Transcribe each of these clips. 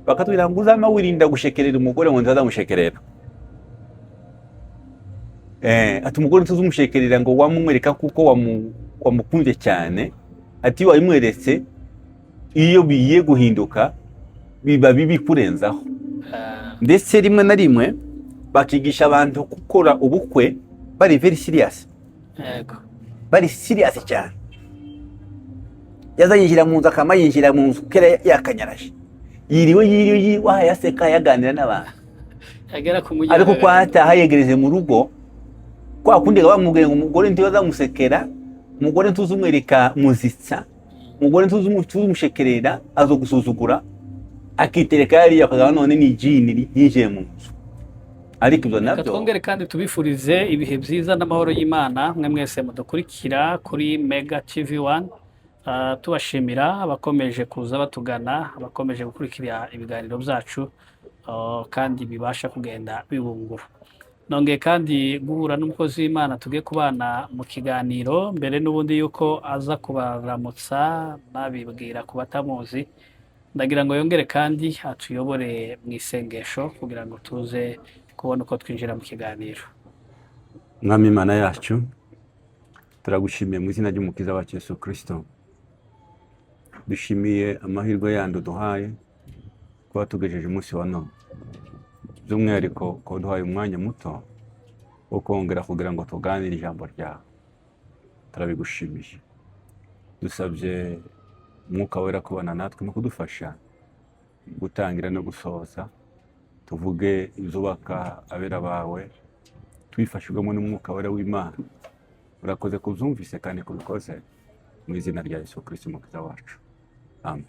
Bakatubwira ngo uzama wirinda gushekerera umugore, ngo ntazamushekerera. Ati umugore ntuzumushekerera ngo wamumwereka kuko wamukunze cyane. Ati iyo wabimweretse, iyo bigiye guhinduka biba bibi kurenzaho. Ndetse rimwe na rimwe bakigisha abantu gukora ubukwe bari very serious, bari serious cyane. Yaza yinjira mu nzu, akama yinjira mu nzu kera yakanyaraje, yiriwe yiriwe yiriwe yaseka, yaganira n'abantu, yagera ku mujyi ariko kwa ataha yegereje mu rugo, kwa kundi bamubwiye ngo umugore ntibazamusekera, umugore ntuzumwereka muzitsa, umugore ntuzumushekerera, azogusuzugura, akitereka hariya, akazaba none ni ijini yinjiye mu nzu. Ariko ibyo Reka nabyo twongere kandi tubifurize ibihe byiza n'amahoro y'Imana mwe mwese mudukurikira kuri Mega TV 1. Tubashimira abakomeje kuza batugana, abakomeje gukurikira ibiganiro byacu, kandi bibasha kugenda bibungura. Nongeye kandi guhura n'umukozi w'Imana tugiye kubana mu kiganiro. Mbere n'ubundi yuko aza kubaramutsa nabibwira ku batamuzi, ndagira ngo yongere kandi atuyobore mu isengesho kugira ngo tuze kubona uko twinjira mu kiganiro. Mwami Imana yacu, turagushimiye mu izina ry'Umukiza wacu Yesu Kirisito. Dushimiye amahirwe yandi uduhaye kuba tugejeje umunsi wa none, by'umwihariko ko duhaye umwanya muto wo kongera kugira ngo tuganire ijambo ryawe. Turabigushimiye. Dusabye Umwuka Wera kubana natwe no kudufasha gutangira no gusoza, tuvuge ibyubaka abera bawe tubifashijwemo n'Umwuka Wera w'Imana. Urakoze kubyumvise kandi kubikoze, mu izina rya Yesu Kirisito Umukiza wacu, amen.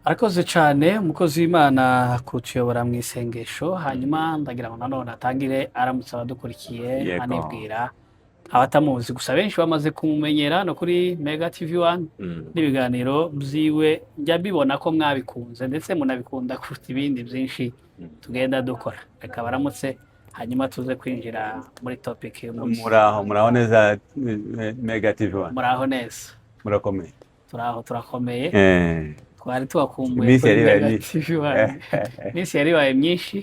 Arakoze cyane umukozi w'Imana kutuyobora mu isengesho. Hanyuma ndagira ngo nanone atangire aramutse abadukurikiye, anibwira abatamuzi. Gusa benshi bamaze kumumenyera no kuri Mega TV 1 n'ibiganiro byiwe njya mbibona ko mwabikunze, ndetse munabikunda kuruta ibindi byinshi tugenda dukora. Reka baramutse, hanyuma tuze kwinjira muri topic y'umunsi. Muraho, muraho neza, Mega TV 1. Muraho neza. Murakomeye? Turaho, turakomeye. Twari tubakumbuye Iminsi kuri yari ibaye Mega myinshi. TV 1. Iminsi yari ibaye myinshi,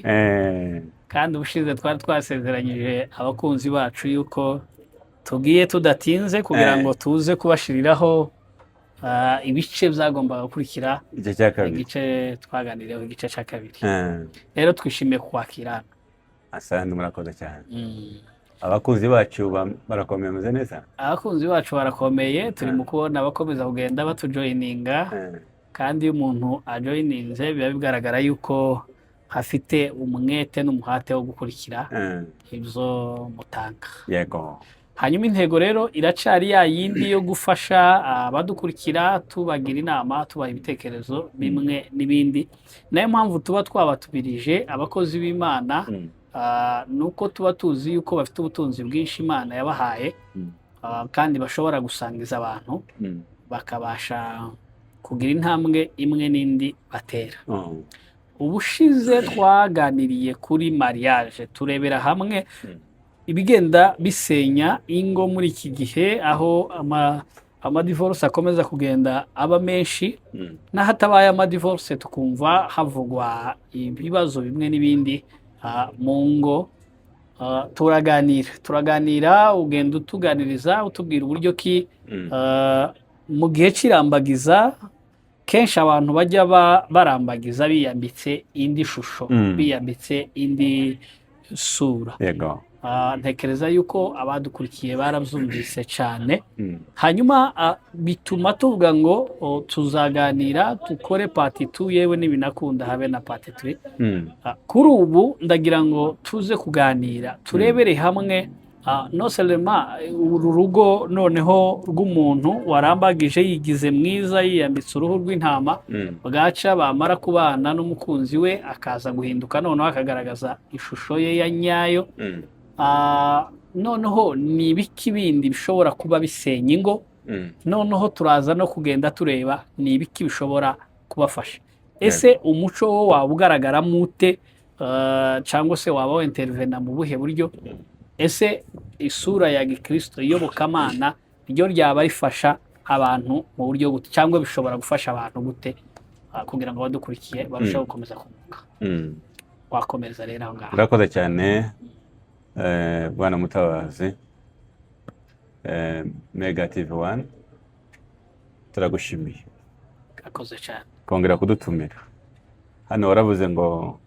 kandi ubushize twari twasezeranyije abakunzi bacu yuko tugiye tudatinze kugira ngo tuze kubashiriraho ibice byagombaga gukurikira. Igice cya kabiri. Igice twaganiriyeho, igice cya kabiri. Rero twishimiye kukwakira hano. Asante, murakoze cyane. Abakunzi bacu barakomeye, bameze neza? Abakunzi bacu barakomeye. Turi mu kubona abakomeza kugenda batujoyininga, kandi iyo umuntu ajoyininze biba bigaragara yuko afite umwete n'umuhate wo gukurikira ibyo mutanga. Hanyuma intego rero iracari ya yindi yo gufasha abadukurikira, tubagira inama, tubaha ibitekerezo bimwe n'ibindi. Nayo mpamvu tuba twabatubirije abakozi b'Imana, nuko tuba tuzi yuko bafite ubutunzi bwinshi Imana yabahaye, kandi bashobora gusangiza abantu, bakabasha kugira intambwe imwe n'indi batera. Ubushize twaganiriye kuri mariage, turebera hamwe ibigenda bisenya ingo muri iki gihe, aho amadivorce akomeza kugenda aba menshi, n'ahatabaye amadivorce tukumva havugwa ibibazo bimwe n'ibindi mu ngo. Turaganira, ugenda utuganiriza, utubwira uburyo ki mu gihe cy'irambagiza kenshi abantu bajya barambagiza biyambitse indi shusho, biyambitse indi sura. Ntekereza yuko abadukurikiye barabyumvise cyane. Hanyuma bituma tuvuga ngo tuzaganira dukore part 2, yewe n'ibinakunda habe na part 3. Kuri ubu ndagira ngo tuze kuganira, turebere hamwe non seulement uru rugo noneho rw'umuntu warambagije yigize mwiza, yiyambitse uruhu rw'intama, bwaca bamara kubana n'umukunzi we akaza guhinduka, noneho akagaragaza ishusho ye ya nyayo. Noneho ni ibiki bindi bishobora kuba bisenya ingo? Noneho turaza no kugenda tureba ni ibiki bishobora kubafasha. Ese umuco wo waba ugaragaramo ute, cyangwa se waba wintervena mu buhe buryo? Ese isura ya gikristo, iyobokamana ryo ryaba rifasha? abantu mu buryo gute, cyangwa bishobora gufasha abantu gute, kugira ngo abadukurikiye barusheho gukomeza kunguka? Wakomereza rero aho ngaho. Urakoze cyane, bwana Mutabazi. Mega TV One, turagushimiye Akoze cyane. kongera kudutumira hano. Waravuze ngo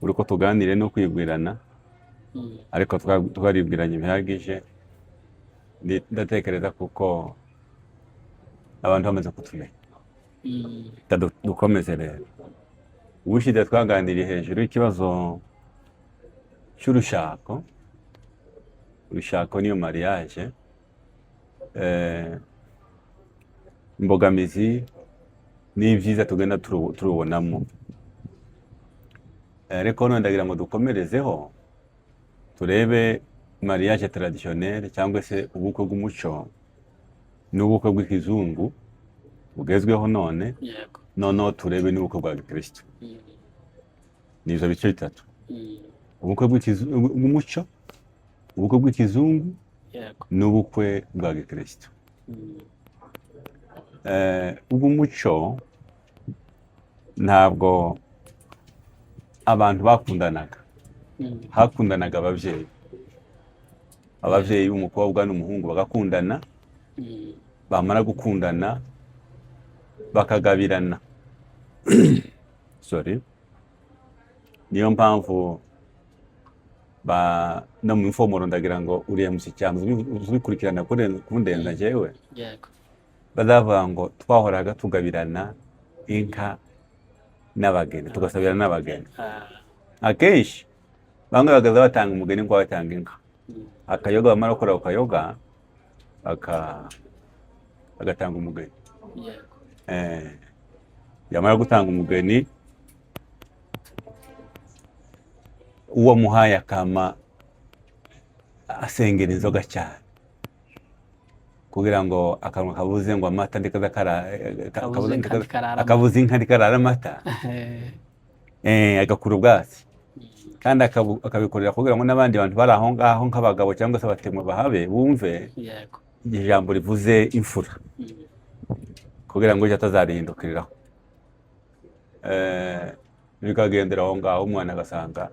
uri ko tuganire no kwibwirana, ariko twaribwiranye bihagije. Ndatekereza kuko abantu bamaze kutumenya. Reka dukomeze rero. Ubushize twaganiriye hejuru y'ikibazo cy'urushako. Urushako niyo mariage, imbogamizi n'ibyiza tugenda turubonamo. Ariko none ndagira ngo dukomerezeho, turebe mariage traditionnelle cyangwa se ubukwe bw'umuco n'ubukwe bw'ikizungu bugezweho none. Noneho turebe n'ubukwe bwa gikristo. Ni ivyo bice bitatu: ubukwe bw'umuco, ubukwe bw'ikizungu n'ubukwe bwa gikristo. Ubw'umuco ntabwo abantu bakundanaga. Hakundanaga ababyeyi, ababyeyi b'umukobwa n'umuhungu bagakundana. Bamara gukundana bakagabirana. Sorry. Niyo mpamvu ba no mu mfomoro, ndagira ngo uriya mushyikirano uzikurikirana kundenza njyewe. Bazavuga ngo twahoraga tugabirana inka n'abageni, tugasabirana n'abageni. Akenshi bamwe bagaza batanga umugeni ngo batanga inka, akayoga. Bamara gukora ako kayoga agatanga umugeni. Yamara gutanga umugeni, uwo amuhaye akama asengera inzoga cyane kugira ngo akanwa kabuze ngo amata ndikaza kara Kabuze inka ntikarara amata. Akabuze inka ntikarara amata. Agakura ubwatsi kandi akabikorera kugira ngo n'abandi bantu bari aho ngaho nk'abagabo cyangwa se abatemwe bahabe bumve ijambo rivuze imfura, kugira ngo ejo atazarihindukiriraho. Bikagendera aho ngaho, umwana agasanga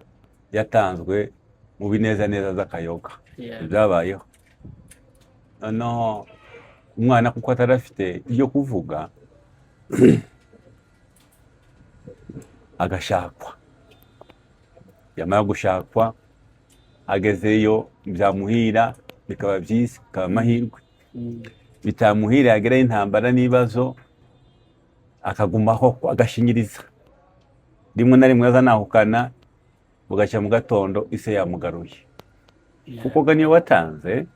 yatanzwe mu binezaneza z'akayoga. Byabayeho. Noneho umwana, kuko atari afite ibyo kuvuga, agashakwa. Yamara gushakwa, agezeyo byamuhira bikaba byiza, bikaba amahirwe. Bitamuhira, yagerayo intambara n'ibibazo, akagumaho agashinyiriza. Rimwe na rimwe azanahukana, bugacya mu gatondo ise yamugaruye, kuko ga niyo watanze.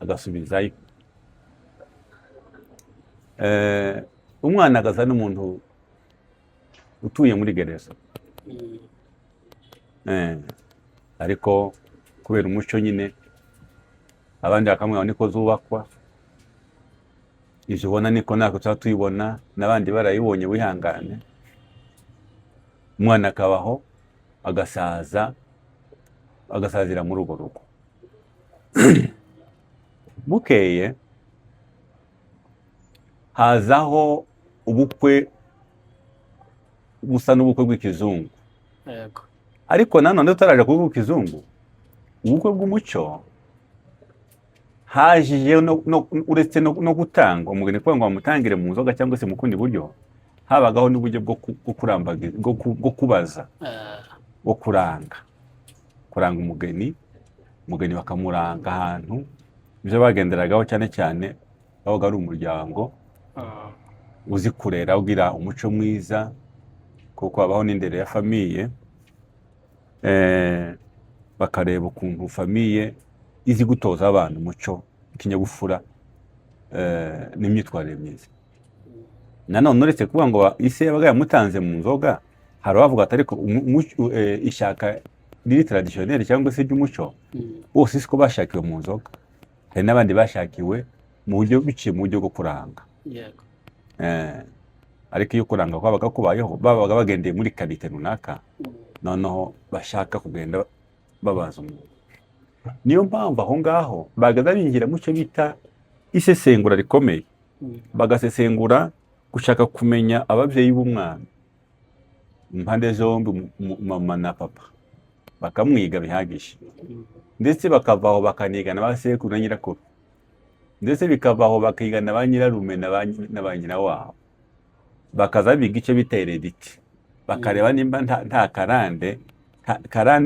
Agasubizayo. Umwana agaza n'umuntu utuye muri gereza. Ariko kubera umuco nyine, abandi bakamubwira niko zubakwa, ibyo ubona niko natwe tuba tuyibona, n'abandi barayibonye, wihangane. Umwana akabaho, agasaza, agasazira muri urwo rugo. Bukeye hazaho ubukwe busa n'ubukwe bw'ikizungu. Ariko nanone tutaraje kuvuga ikizungu, ubukwe bw'umuco hajije uretse no gutanga umugeni, kugira ngo bamutangire mu nzoga cyangwa se mu kundi buryo, habagaho n'uburyo bwo kurambagiza, bwo kubaza, bwo kuranga umugeni. Umugeni bakamuranga ahantu. Ibyo bagenderagaho cyane cyane, babaga ari umuryango uzi kurera, ugira umuco mwiza, kuko habaho n'indero ya famille. Bakareba ukuntu famille izi gutoza abana umuco, ikinyabupfura, n'imyitwarire myiza. Nanone uretse kuvuga ngo ise yabaga yamutanze mu nzoga, hari abavuga ati ariko ishyaka riri traditionnel cyangwa se ry'umuco, bose siko bashakiwe mu nzoga. Hari n'abandi bashakiwe mu buryo biciye mu buryo bwo kuranga. Ariko iyo kuranga kwabaga kubayeho, babaga bagendeye muri qualité runaka, noneho bashaka kugenda babaza umuntu. Niyo mpamvu aho ngaho bagaza binjira mu cyo bita isesengura rikomeye, bagasesengura gushaka kumenya ababyeyi b'umwana impande zombi, mama na papa, bakamwiga bihagije, ndetse bakava aho bakaniga na ba sekuru na nyirakuru, ndetse bikava aho bakiga na ba nyirarume na ba nyina wabo, bakaza biga icyo bita hérédité, bakareba nimba nta karande,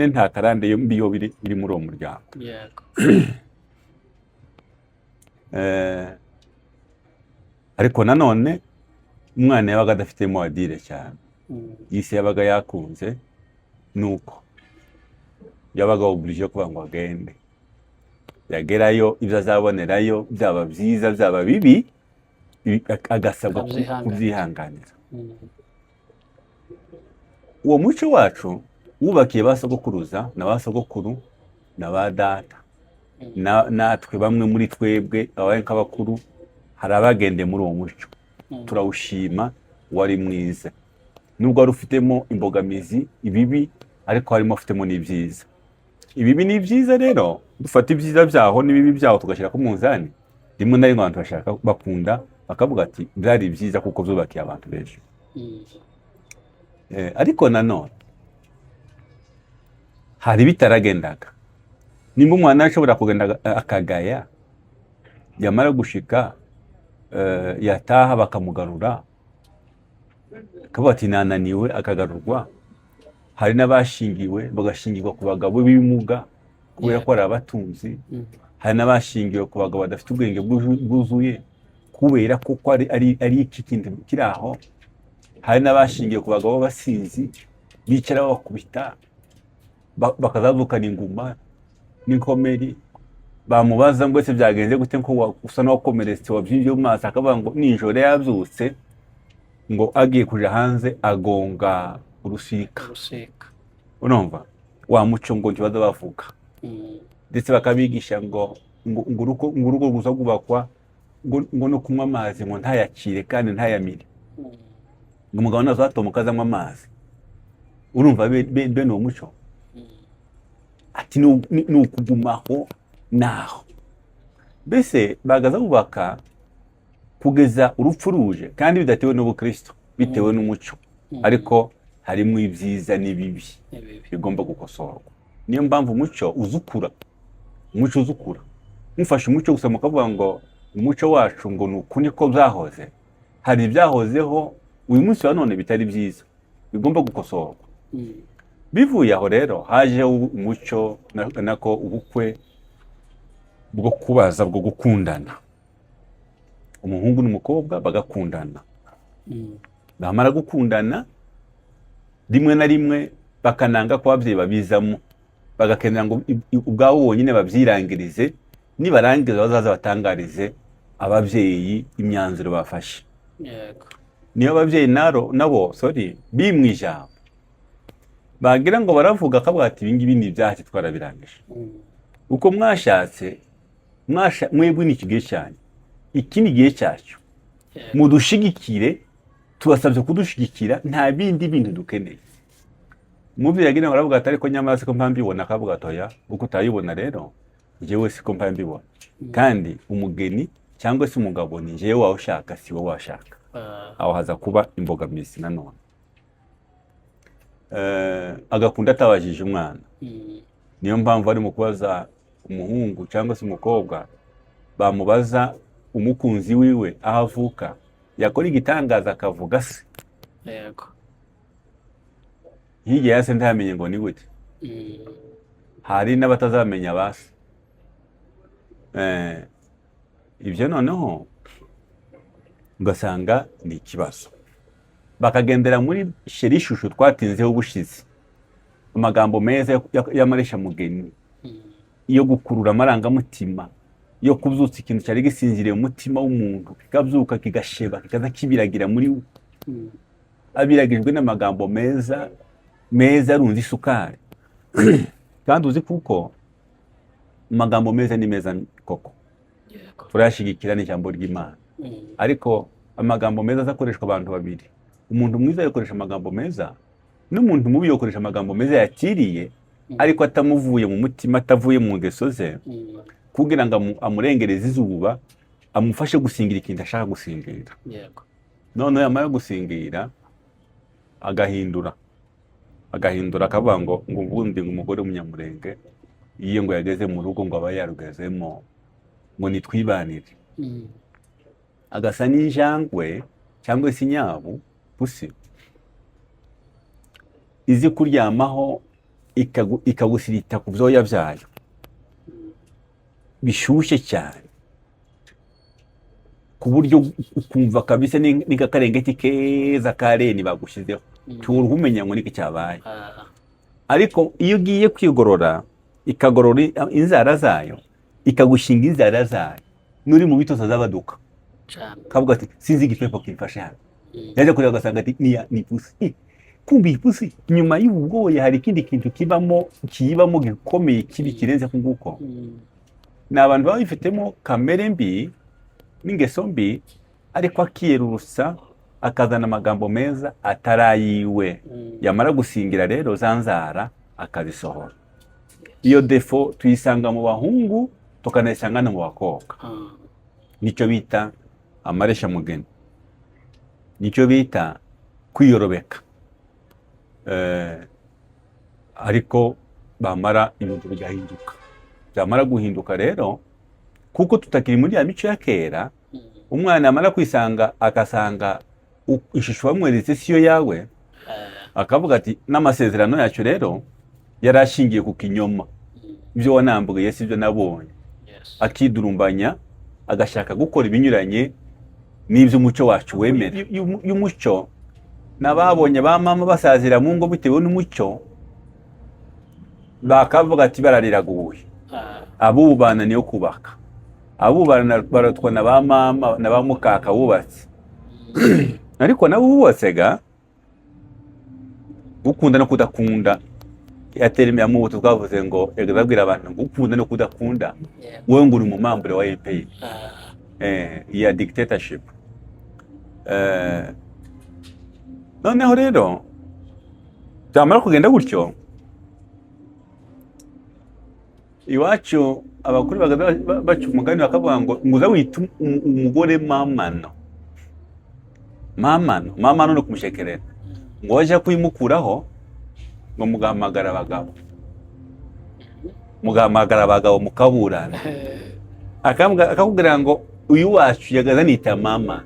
nta karande yo mbi yo biri muri uwo muryango. Ariko nanone umwana yabaga adafitemo adire cyane, isi yabaga yakunze, nuko yabaga obligé kuba ngo agende, yagerayo ibyo azabonerayo byaba byiza byaba bibi, agasabwa Akabyihanganira. kubyihanganira. Uwo muco wacu wubakiye ba sogokuruza na ba sogokuru na ba data, natwe bamwe muri twebwe abaye nk'abakuru, hari abagendeye muri uwo muco. Turawushima, wari mwiza nubwo wari ufitemo imbogamizi, ibibi, ariko harimo afitemo n'ibyiza. Ibibi n'ibyiza rero, dufata ibyiza byaho n'ibibi byaho tugashyira ku munzani, rimwe na rimwe abantu bashaka bakunda bakavuga ati byari byiza kuko byubakiye abantu benshi. Ariko nanone hari bitaragendaga. Nimba umwana ashobora kugenda akagaya, yamara gushika yataha bakamugarura, akavuga ati nananiwe, akagarurwa. Hari n'abashingiwe, bagashingirwa ku bagabo b'ibimuga kubera ko ari abatunzi. Hari n'abashingiwe ku bagabo badafite ubwenge bwuzuye kubera ko ari iki kintu kiri aho. Hari n'abashingiwe ku bagabo b'abasinzi bicara babakubita, bakazavukana inguma n'inkomeri. Bamubaza ngo ese byagenze gute ko usa n'uwakomeretse, wabyimbye mu maso? Akavuga ngo nijoro yabyutse ngo agiye kuja hanze agonga urusika. Urusika. Urumva wa muco ngo ntibaza bavuga, ndetse bakabigisha ngo urugo ruza rwubakwa ngo no kunywa amazi ngo ntayakire kandi ntayamire, ngo umugabo ntazatomoka azanywa amazi. Urumva bene uwo muco, ati ni ukugumaho naho mbese bagaza bubaka kugeza urupfu ruje, kandi bidatewe n'ubukristo, bitewe n'umuco. Ariko harimo ibyiza n'ibibi Ibibi. bigomba gukosorwa. Niyo mpamvu umuco uzukura, umuco uzukura. Mufashe umuco gusa mukavuga ngo umuco wacu ngo ni uku niko byahoze, hari ibyahozeho uyu munsi wa none bitari byiza bigomba gukosorwa. Bivuye aho rero hajeho umuco nako ubukwe bwo kubaza, bwo gukundana, umuhungu n'umukobwa bagakundana. Bamara gukundana, rimwe na rimwe bakananga ko ababyeyi babizamo, bagakenera ngo ubwabo bonyine babyirangirize, nibarangiza bazaza batangarize ababyeyi imyanzuro bafashe. Niyo ababyeyi nabo, sorry, bimwe ijambo bagira ngo baravuga, akavuga ati ibi ngibi ni ibyacu, twarabirangije. Uko mwashatse mwebwe ni iki gihe cyanyu, iki ni igihe cyacu. Mudushigikire, tubasabye kudushigikira, nta bindi bintu dukeneye. Umubyeyi agira ngo aravuga ati ariko nyamara siko mpa mbibona, akavuga ati oya, uko utayibona rero njyewe siko mpa mbibona, kandi umugeni cyangwa se umugabo ni njyewe wawushaka, si wowe washaka. Aho haza kuba imbogamizi nanone. Agakunda atabajije umwana. Niyo mpamvu ari mu kubaza umuhungu cyangwa se umukobwa, bamubaza umukunzi wiwe aho avuka, yakora igitangaza akavuga se. Hirya ya se ntamenye ngo ni gute. Hari n'abatazamenya ba se. Ibyo noneho ugasanga ni ikibazo, bakagendera muri chéri chouchou twatinzeho ubushize, amagambo meza y'amareshamugeni, yo gukurura amarangamutima, yo kubyutsa ikintu cyari gisinziriye mu mutima w'umuntu, kikabyuka, kigasheba, kikaza kibiragira muri we, abiragijwe n'amagambo meza meza arunze isukari. Kandi uzi kuko amagambo meza ni meza koko, turayashyigikira n'ijambo ry'Imana. Ariko amagambo meza azakoreshwa abantu babiri: umuntu mwiza yakoresha amagambo meza, n'umuntu mubi yakoresha amagambo meza yakiriye, ariko atamuvuye mu mutima, atavuye mu ngeso ze, kugira ngo amurengereze izuba. Amufashe gusingira ikintu ashaka gusingira. Noneho yamara gusingira agahindura akavuga ngo ubundi ngo umugore w'Umunyamurenge iyo ngo yageze mu rugo ngo aba yarugezemo, ngo nitwibanire. Agasa n'injangwe cyangwa se inyabu pusi izi kuryamaho, ikagusirita ku byoya byayo bishyushye cyane, ku buryo ukumva kabisa n'akakarengeti keza ka reni bagushyizeho. Nturuha umenya ngo niki cyabaye. Ariko iyo ugiye kwigorora, ikagorora inzara zayo, ikagushinga inzara zayo, n'uri mu bitoza zabaduka. Kavuga ati: "Sinzi igipepo kimfashe hano." Yaje kureba agasanga ati ni ipusi. Kumva iyi pusi nyuma y'ubu bwoya hari ikindi kintu kibamo, kiyibamo gikomeye, kibi, kirenze ku nguko. Ni abantu baba bifitemo kamere mbi n'ingeso mbi, ariko akiyerurusa akazana amagambo meza atari ayiwe. Yamara gusingira rero za nzara akazisohora. Iyo défaut tuyisanga mu bahungu, tukanayisanga no mu bakobwa. Nicyo bita amareshamugeni, nicyo bita kwiyorobeka. Ariko bamara ibintu bigahinduka, byamara guhinduka rero, kuko tutakiri muri ya mico ya kera, umwana yamara kwisanga agasanga ishusho wamweretse siyo yawe, akavuga ati: "N'amasezerano yacu rero yari ashingiye ku kinyoma, ibyo wanambwiye si byo nabonye." Akidurumbanya, agashaka gukora ibinyuranye n'iby'umuco wacu wemera. Y'umuco n'ababonye ba mama basazira mu ngo bitewe n'umuco, bakavuga ati: "Barariraguye." Abubu bananiwe kubaka, abubu barutwa na ba mama na ba mukaka bubatse. Ariko nabo bubatse ga gukunda no kudakunda yatera ya mubuto. Twavuze ngo abwira abantu gukunda no kudakunda, wowe ngo uri mu membre wa APR, ya dictatorship. Noneho rero byamara kugenda gutyo, iwacu abakuru baca umugani bakavuga ngo uza wita umugore mamano, mamano, mamano ni ukumushekerera, ngo wajya kuyimukuraho ngo mugahamagara abagabo, mugahamagara abagabo mukaburana. Akakubwira ngo uyu wacu yagaza nita mama,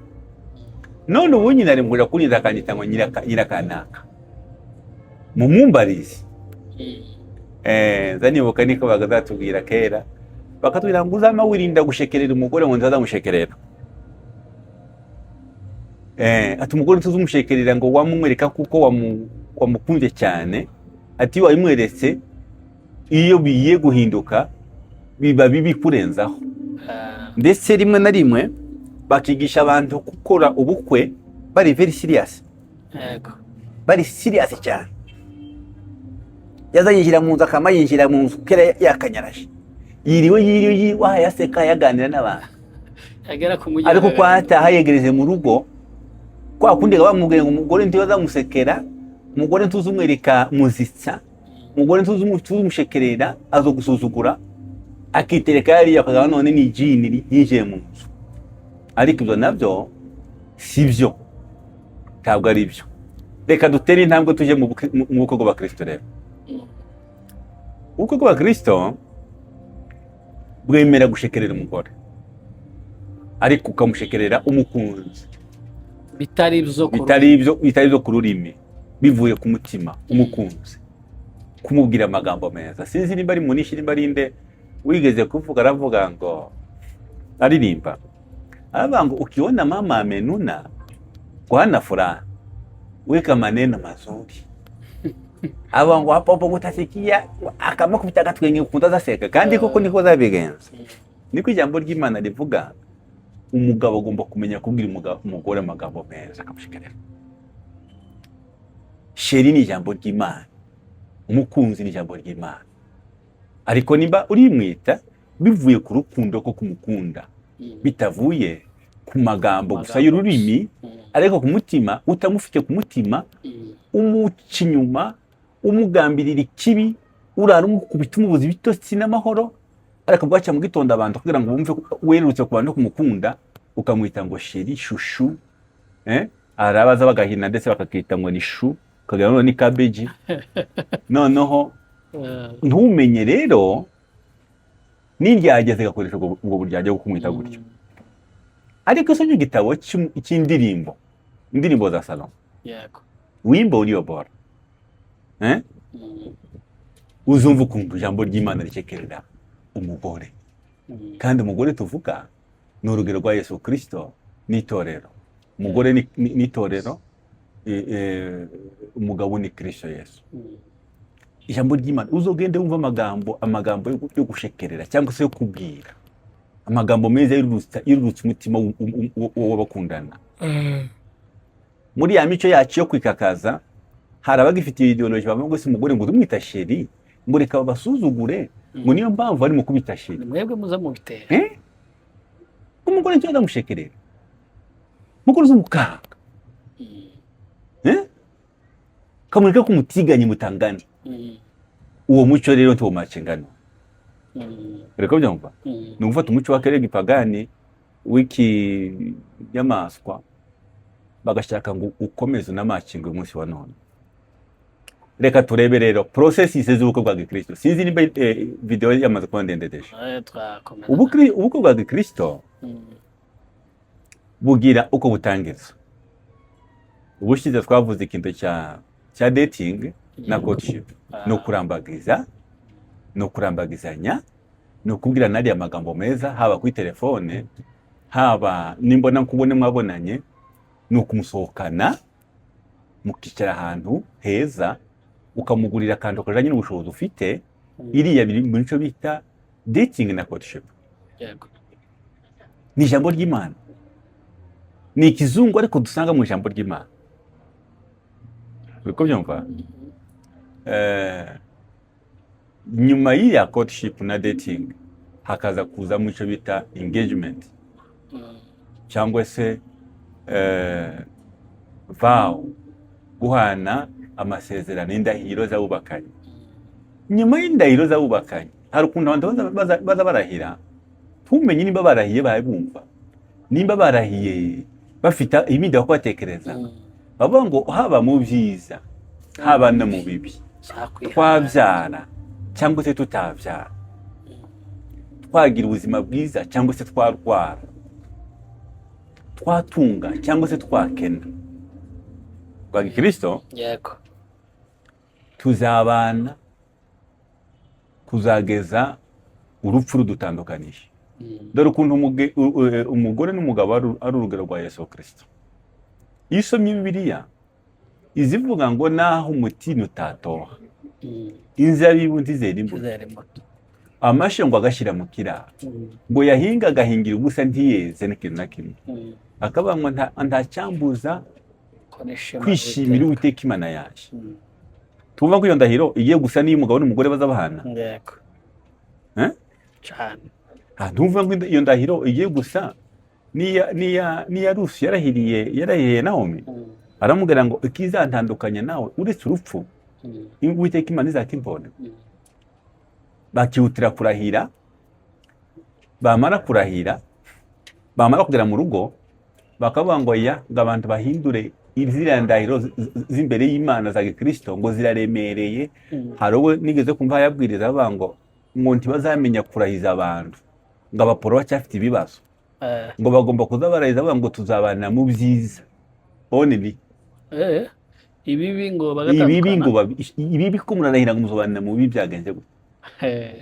none ubu nyina ari mukuja kunyita akanyita ngo nyirakanaka, mumumbarize. Nza nibuka niko bagazatubwira kera, bakatubwira ngo uzama wirinda gushekerera umugore, ngo ntazamushekerera. Ati umugore tuzumushekerera, ngo wamumwereka kuko wamukunze cyane. Ati iyo wabimweretse, iyo bigiye guhinduka biba bibi kurenzaho. Ndetse rimwe na rimwe bakigisha abantu gukora ubukwe bari very serious, bari serious cyane. Yaza yinjira mu nzu, akama yinjira mu nzu kera yakanyaraje, yiriwe yiriwe yiriwe yaseka, yaganira n'abantu. Yagera ku mujyi. Ariko kwa ataha yegereje mu rugo, kwa kundi bamubwiye ngo umugore ntibazamusekera, umugore ntuzumwereka muzitsa, umugore ntuzumushekerera, azogusuzugura, akitereka hariya, akagaba none ni jini yinjiye mu nzu. Ariko ibyo nabyo si byo, ntabwo ari byo. Reka dutere intambwe tujye mu bukwe bw'abakristo rero. Ubukwe bw'abakristo bwemera gushekerera umugore, ariko ukamushekerera umukunzi. Bitari ibyo ku Bitari ibyo ku rurimi, bivuye ku mutima, umukunzi, kumubwira amagambo meza. Sinzi nimba ari Munishi, nimba ari nde wigeze kuvuga, aravuga ngo aririmba, aravuga ngo: "Ukiona mama amenuna ngo hana furaha, weka maneno mazuri." Avuga ngo hapo hapo utasikia akamakubita agatwenge, ukunda azaseka. Kandi koko niko zabigenza, niko ijambo ry'Imana rivuga. Umugabo agomba kumenya kubwira umugore amagambo meza, akamushekerera. Chéri ni ijambo ry'Imana, umukunzi ni ijambo ry'Imana, ariko nimba urimwita bivuye ku rukundo ko kumukunda, bitavuye ku magambo gusa Magambo y'ururimi, ariko ku mutima utamufite ku mutima, umuca inyuma, umugambirira ikibi, urara umukubita, umubuza ibitotsi n'amahoro. Ariko bwaca mu gitondo, abantu kugira ngo bumve ko werurutse ku bantu no kumukunda, ukamwita ngo chéri, chouchou, eh? Hari abaza bagahina ndetse bakakita ngo ni chou, ukagira ngo ni cabbage. Noneho ntumenye rero n'iryageze gakoresha ubwo buryarya bwo kumwita gutyo. Ariko usomye igitabo cy'indirimbo, Indirimbo za Salomo, Wimbo Ulio Bora, eh? Uzumva ukuntu ijambo ry'Imana ricekerera umugore. Kandi umugore tuvuga ni urugero rwa Yesu Kirisito n'itorero. Umugore n'itorero, umugabo ni Kirisito Yesu. Ijambo ry'Imana, uzogende wumva amagambo yo gushekerera cyangwa se yo kubwira, amagambo meza yururutsa umutima w'abakundana. Muri ya mico yacu yo kwikakaza, hari abagifitiye idéologie bavuga ngo se umugore ngo umwita chéri, ngo reka babasuzugure, ngo niyo mpamvu bari mu kubita chéri. Ni mwebwe muza mubitera. Eh? Umugore nicyo ndamushekerera, umugore uzumukanga, eh? Kamureka ko umutiganye mutangana. Uwo muco rero ntiwomacengano. Reka byumva. Ni ugufata umuco wa kera gipagani w'ikinyamaswa, bagashaka ngo ukomeze unamakinge uyu munsi wa none. Reka turebe rero processes z'ubukwe bwa gikristo. Sinzi niba video yamaze kuba ndende déjà. Twakomeza. Ubukwe bwa gikristo bugira uko butangiza. Ubushize twavuze ikintu cya dating na courtship. Ni ukurambagiza, ni ukurambagizanya, ni ukubwirana ariya magambo meza, haba kuri telefone, haba nimbona nkubone mwabonanye, ni ukumusohokana, mukicara ahantu heza, ukamugurira akantu kajanye n'ubushobozi ufite. Iriya biri mu cyo bita dating na courtship. Ni ijambo ry'Imana, ni ikizungu ariko dusanga mu ijambo ry'Imana. Uriko byumva? Nyuma y'iya courtship na dating hakaza kuzamo icyo bita engagement cyangwa se vow, guhana amasezerano, indahiro z'abubakanye. Nyuma y'indahiro z'abubakanye, hari ukuntu abantu baza barahira, ntumenye nimba barahiye baye bumva, nimba barahiye bafite ibindi batekereza. Bavuga ngo haba mu byiza, haba no mu bibi, twabyara cyangwa se tutabyara, twagira ubuzima bwiza cyangwa se twarwara, twatunga cyangwa se twakena, bwa gikristo, tuzabana kuzageza urupfu rudutandukanije. Dore ukuntu umugore n'umugabo ari urugero rwa Yesu Kirisito. Iyo usomye Bibiliya, izivuga ngo naho umutini utatoha, inzabibu ntizera imbuto, Ntizera imbuto. Amashe ngo agashyira mu kiraro, ngo yahinga agahingira ubusa, ntiyeze n'ikintu na kimwe, akavuga ngo nta cyambuza Ko nishima kwishimira Uwiteka. Uwiteka Imana yanjye. Twumva ko iyo ndahiro igiye gusa n'iyo umugabo n'umugore baza bahana. Eh? Cyane. Ah, ntumva ko iyo ndahiro igiye gusa n'iya Rusi yarahiriye Nawomi, aramubwira ngo ikizantandukanya nawe uretse urupfu, Uwiteka Imana izakimbona. Bakihutira kurahira, bamara kurahira, bamara kugera mu rugo, bakavuga ngo ya ngo abantu bahindure ziriya ndahiro z'imbere y'Imana za gikristo, ngo ziraremereye. Hari ubwo nigeze kumva yabwiriza avuga ngo ntibazamenya kurahiza abantu, ngo abaporo bacyafite ibibazo, ngo bagomba kuza barahiza bavuga ngo tuzabana mu byiza only. Ibibi ngo Ibibi ngo bagatandukana. Ibibi ko murarahira ngo muzobana mu bibi, byagenze gute?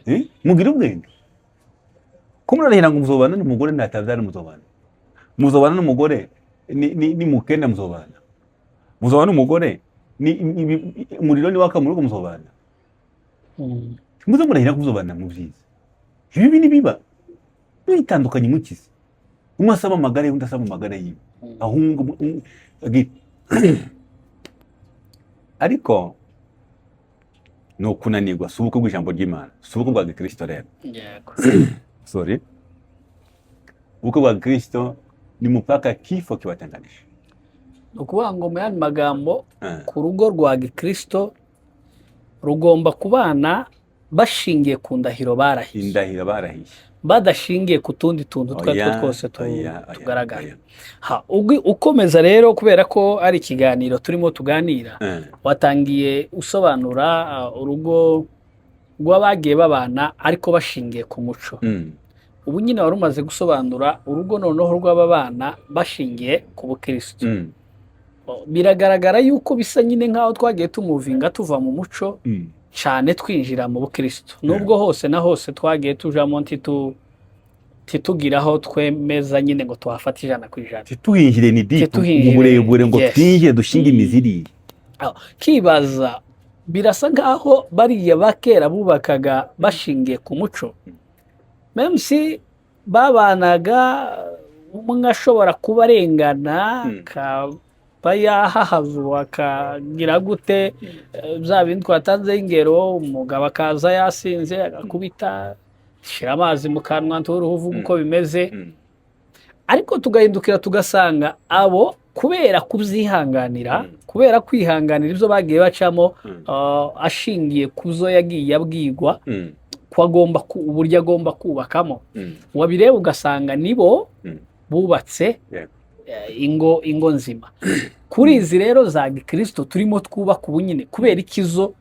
Eh? Mugire ubwenge ko murarahira ngo muzobana n'umugore natabyara, muzobana n'umugore ni mukenda, muzobana n'umugore umuriro ni waka mu rugo, muzobana. Muze murahira ko muzobana mu byiza, ibibi nibiba mwitandukanye, mukize, umwe asaba amagara ye, undi asaba amagara yiwe, ahungu ariko ni ukunanirwa. Si ubukwe bw'ijambo ry'Imana, si ubukwe bwa gikristo rero. Sorry, ubukwe bwa gikristo ni mpaka kifo kiwatenganisha. Ni ukuvuga ngo mu yandi magambo, Eh. ku rugo rwa gikristo rugomba kubana Bashingiye ku ndahiro barahiye. Indahiro barahiye. Badashingiye ku tundi tuntu utwo ari two Oya, twose oya, oya, tugaragara. Oya. Ha, ukomeza rero, kubera ko ari ikiganiro turimo tuganira, watangiye usobanura urugo rw'abagiye babana ariko bashingiye ku muco. Ubu nyine wari umaze gusobanura urugo noneho rw'ababana bashingiye ku bukristo. Biragaragara yuko bisa nyine nk'aho twagiye tumovinga tuva mu muco cyane twinjira mu bukristo, nubwo hose na hose twagiye tujamo ntitugira aho twemeza nyine ngo tuhafate 100%. Ntituhinjire ni deep Ntituhinjire, mu burebure ngo twinjire dushinge imizi iriya. Ah, kibaza birasa nk'aho bariya ba kera bubakaga bashingiye ku muco, même si babanaga umwe ashobora kuba arengana, akaba yahahazwa, akagira gute, bya bindi twatanzeho ingero, umugabo akaza yasinze agakubita, shyira amazi mu kanwa nturuhu uvuga uko bimeze, ariko tugahindukira tugasanga abo kubera kubyihanganira, kubera kwihanganira ibyo bagiye bacamo, ashingiye ku zo yagiye abwirwa ko agomba uburyo agomba kubakamo, wabireba ugasanga nibo bubatse ingo nzima. Kuri izi rero za gikristo turimo twubaka ubu nyine, kubera ikizo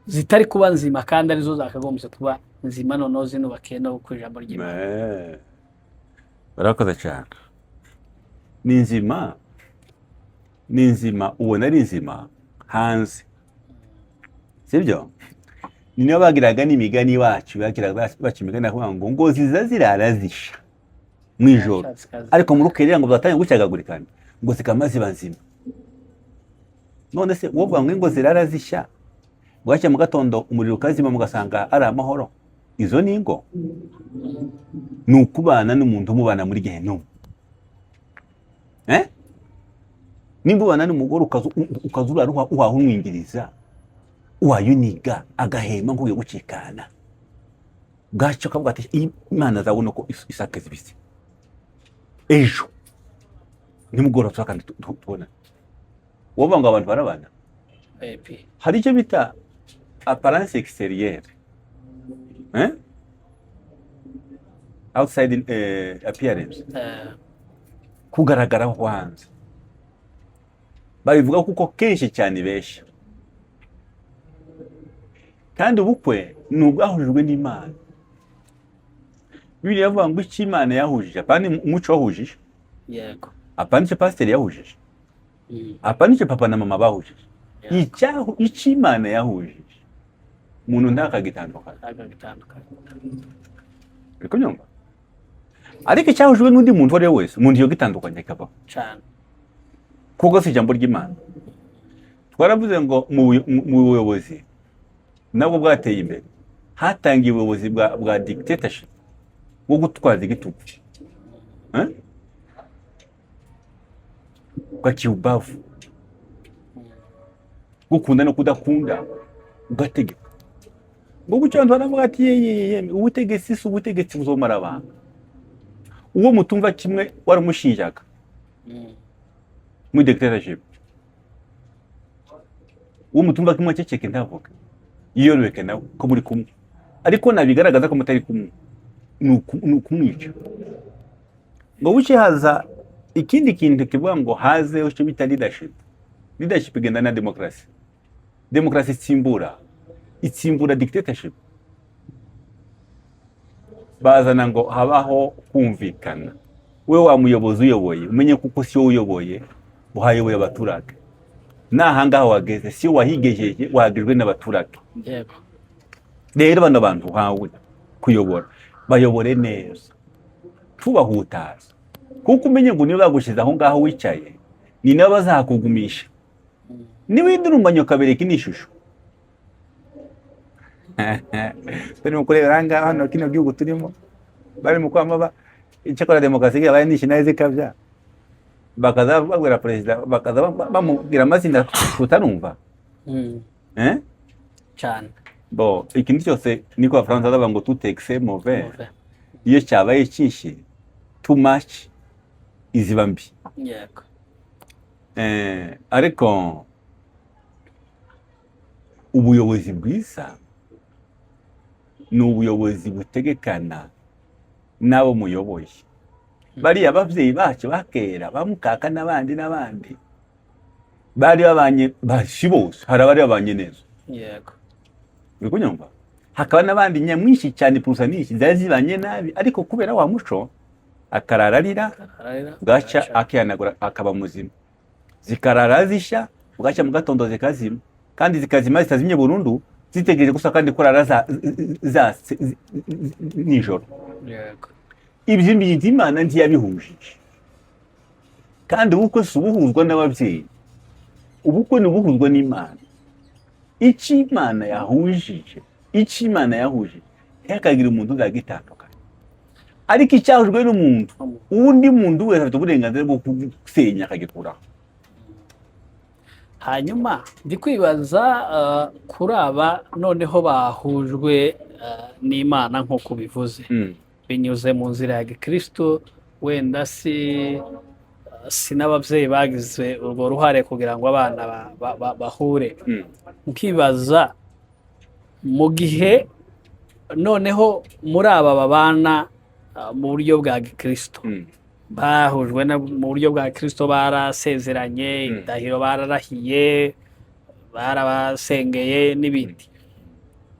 zitari kuba nzima kandi arizo zakagombye kuba nzima, noneho zinubakiye no ku ijambo ry'Imana? Barakoze cyane. Ni nzima, ni nzima, ubona ari nzima hanze, sibyo? Ni niyo bagiraga n'imigani iwacu, bagiraga baca imigani bakavuga ngo ziza zirara zisha mu ijoro, ariko mu rukerera ngo zatangiye gucagagurikana, ngo zikama ziba nzima. None se wowe uvuga ngo ingo zirara zishya, bwacya mu gatondo umuriro ukazima, mugasanga ari amahoro, izo ni ingo? Ni ukubana n'umuntu umubana muri gehinomu, eh? Nimba ubana n'umugore ukaza urara uhaha umwingiriza, wayuniga agahema nk'ugiye gucikana, bwacyo ukavuga ati Imana azabona ko isake zibisi, ejo nimugoroba kandi tubona wowe ngo abantu barabana. Epi. Hari icyo bita apparence extérieure, eh? Outside appearance, kugaragara ko hanze. Babivuga kuko kenshi cyane benshi, kandi ubukwe ni ubwahujijwe n'Imana. Bibiliya ivuga ngo icyo Imana yahujije, apana umuco wahujije, apana icyo pasiteri yahujije, apana icyo papa na mama bahujije. Icyo Imana yahujije umuntu ntakagitandukana. Ntabwo bitandukanye. Uri kubyumva? Ariko icyahujwe n'undi muntu uwo ari we wese, umuntu yogitandukanya kikabaho, cyane kuko si ijambo ry'Imana. Twaravuze ngo mu buyobozi nabwo bwateye imbere, hatangiye ubuyobozi bwa dictatorship, bwo gutwaza igitugu, eh? Bwa kiubavu, gukunda no kudakunda ugategeka. Ngo gutyo abantu baravuga ati ye ye ye, ubutegetsi si ubutegetsi buzomara abantu. Uwo mutumva kimwe waramushinjaga muri dictatorship. Uwo mutumva kimwe aceceke, ntavuge, yiyorobeke nawe ko muri kumwe, ariko nabigaragaza ko mutari kumwe ni ukumwica. Ngo buce haza ikindi kintu kivuga ngo haze icyo bita leadership. Leadership igenda na demokarasi. Demokarasi itsimbura dictatorship. Bazana ngo habaho kumvikana. We wa muyobozi uyoboye, umenye kuko si wowe uyoboye, uhayoboye abaturage. N'ahangaha wageze si wowe wahigejeje, wahagejwe n'abaturage. Rero bano bantu uhawe kuyobora, bayobore neza, tubahutaza, kuko umenye ngo niba bagushyize aho ngaho wicaye, ni nabo bazakugumisha. Niwidurumbanya ukabereka indi shusho turimo kurebera aha ngaha hano kino gihugu turimo, bari mu kwama icyakora demokarasi yabaye nishe nayo zikabya, bakaza babwira perezida, bakaza bamubwira amazina tutarumva. Eh? Cyane. Bo ikintu cyose niko Abafaransa bavuga ngo tout excès mauvais. Mauvais. Iyo cyabaye cyinshi, too much, iziba mbi. Ariko ubuyobozi bwiza Ni ubuyobozi butegekana n'abo muyoboye. Bariya ababyeyi bacu bakera, bamukaka n'abandi n'abandi, bari babanye, si bose, hari abari babanye neza. Uri kunyumva? Hakaba n'abandi nyamwinshi cyane, purusa nyinshi zari zibanye nabi, ariko kubera wa muco akarara arira, Ararira, bwacya bwacya. akihanagura akaba muzima. Zikarara zishya, bwacya mu gatondo zikazima, kandi zikazima zitazimye burundu, zitegereje gusa kandi kurara za nijoro. Ibyo bintu Imana ntiyabihujije. Kandi ubukwe si ubuhuzwa n'ababyeyi, ubukwe ni ubuhuzwa n'Imana. Icyo Imana yahujije, icyo Imana yahujije, ntihakagire umuntu uzagitandukanya. Ariko icyahujwe n'umuntu, undi muntu wese afite uburenganzira bwo gusenya akagikuraho. Hanyuma ndi kwibaza kuri aba noneho bahujwe n'Imana nk'uko ubivuze, binyuze mu nzira ya gikristo, wenda si n'ababyeyi bagize urwo ruhare kugira ngo abana bahure. Nkibaza mu gihe noneho muri aba babana mu buryo bwa gikristo, bahujwe mu buryo bwa Kristo, barasezeranye, indahiro bararahiye, barabasengeye n'ibindi,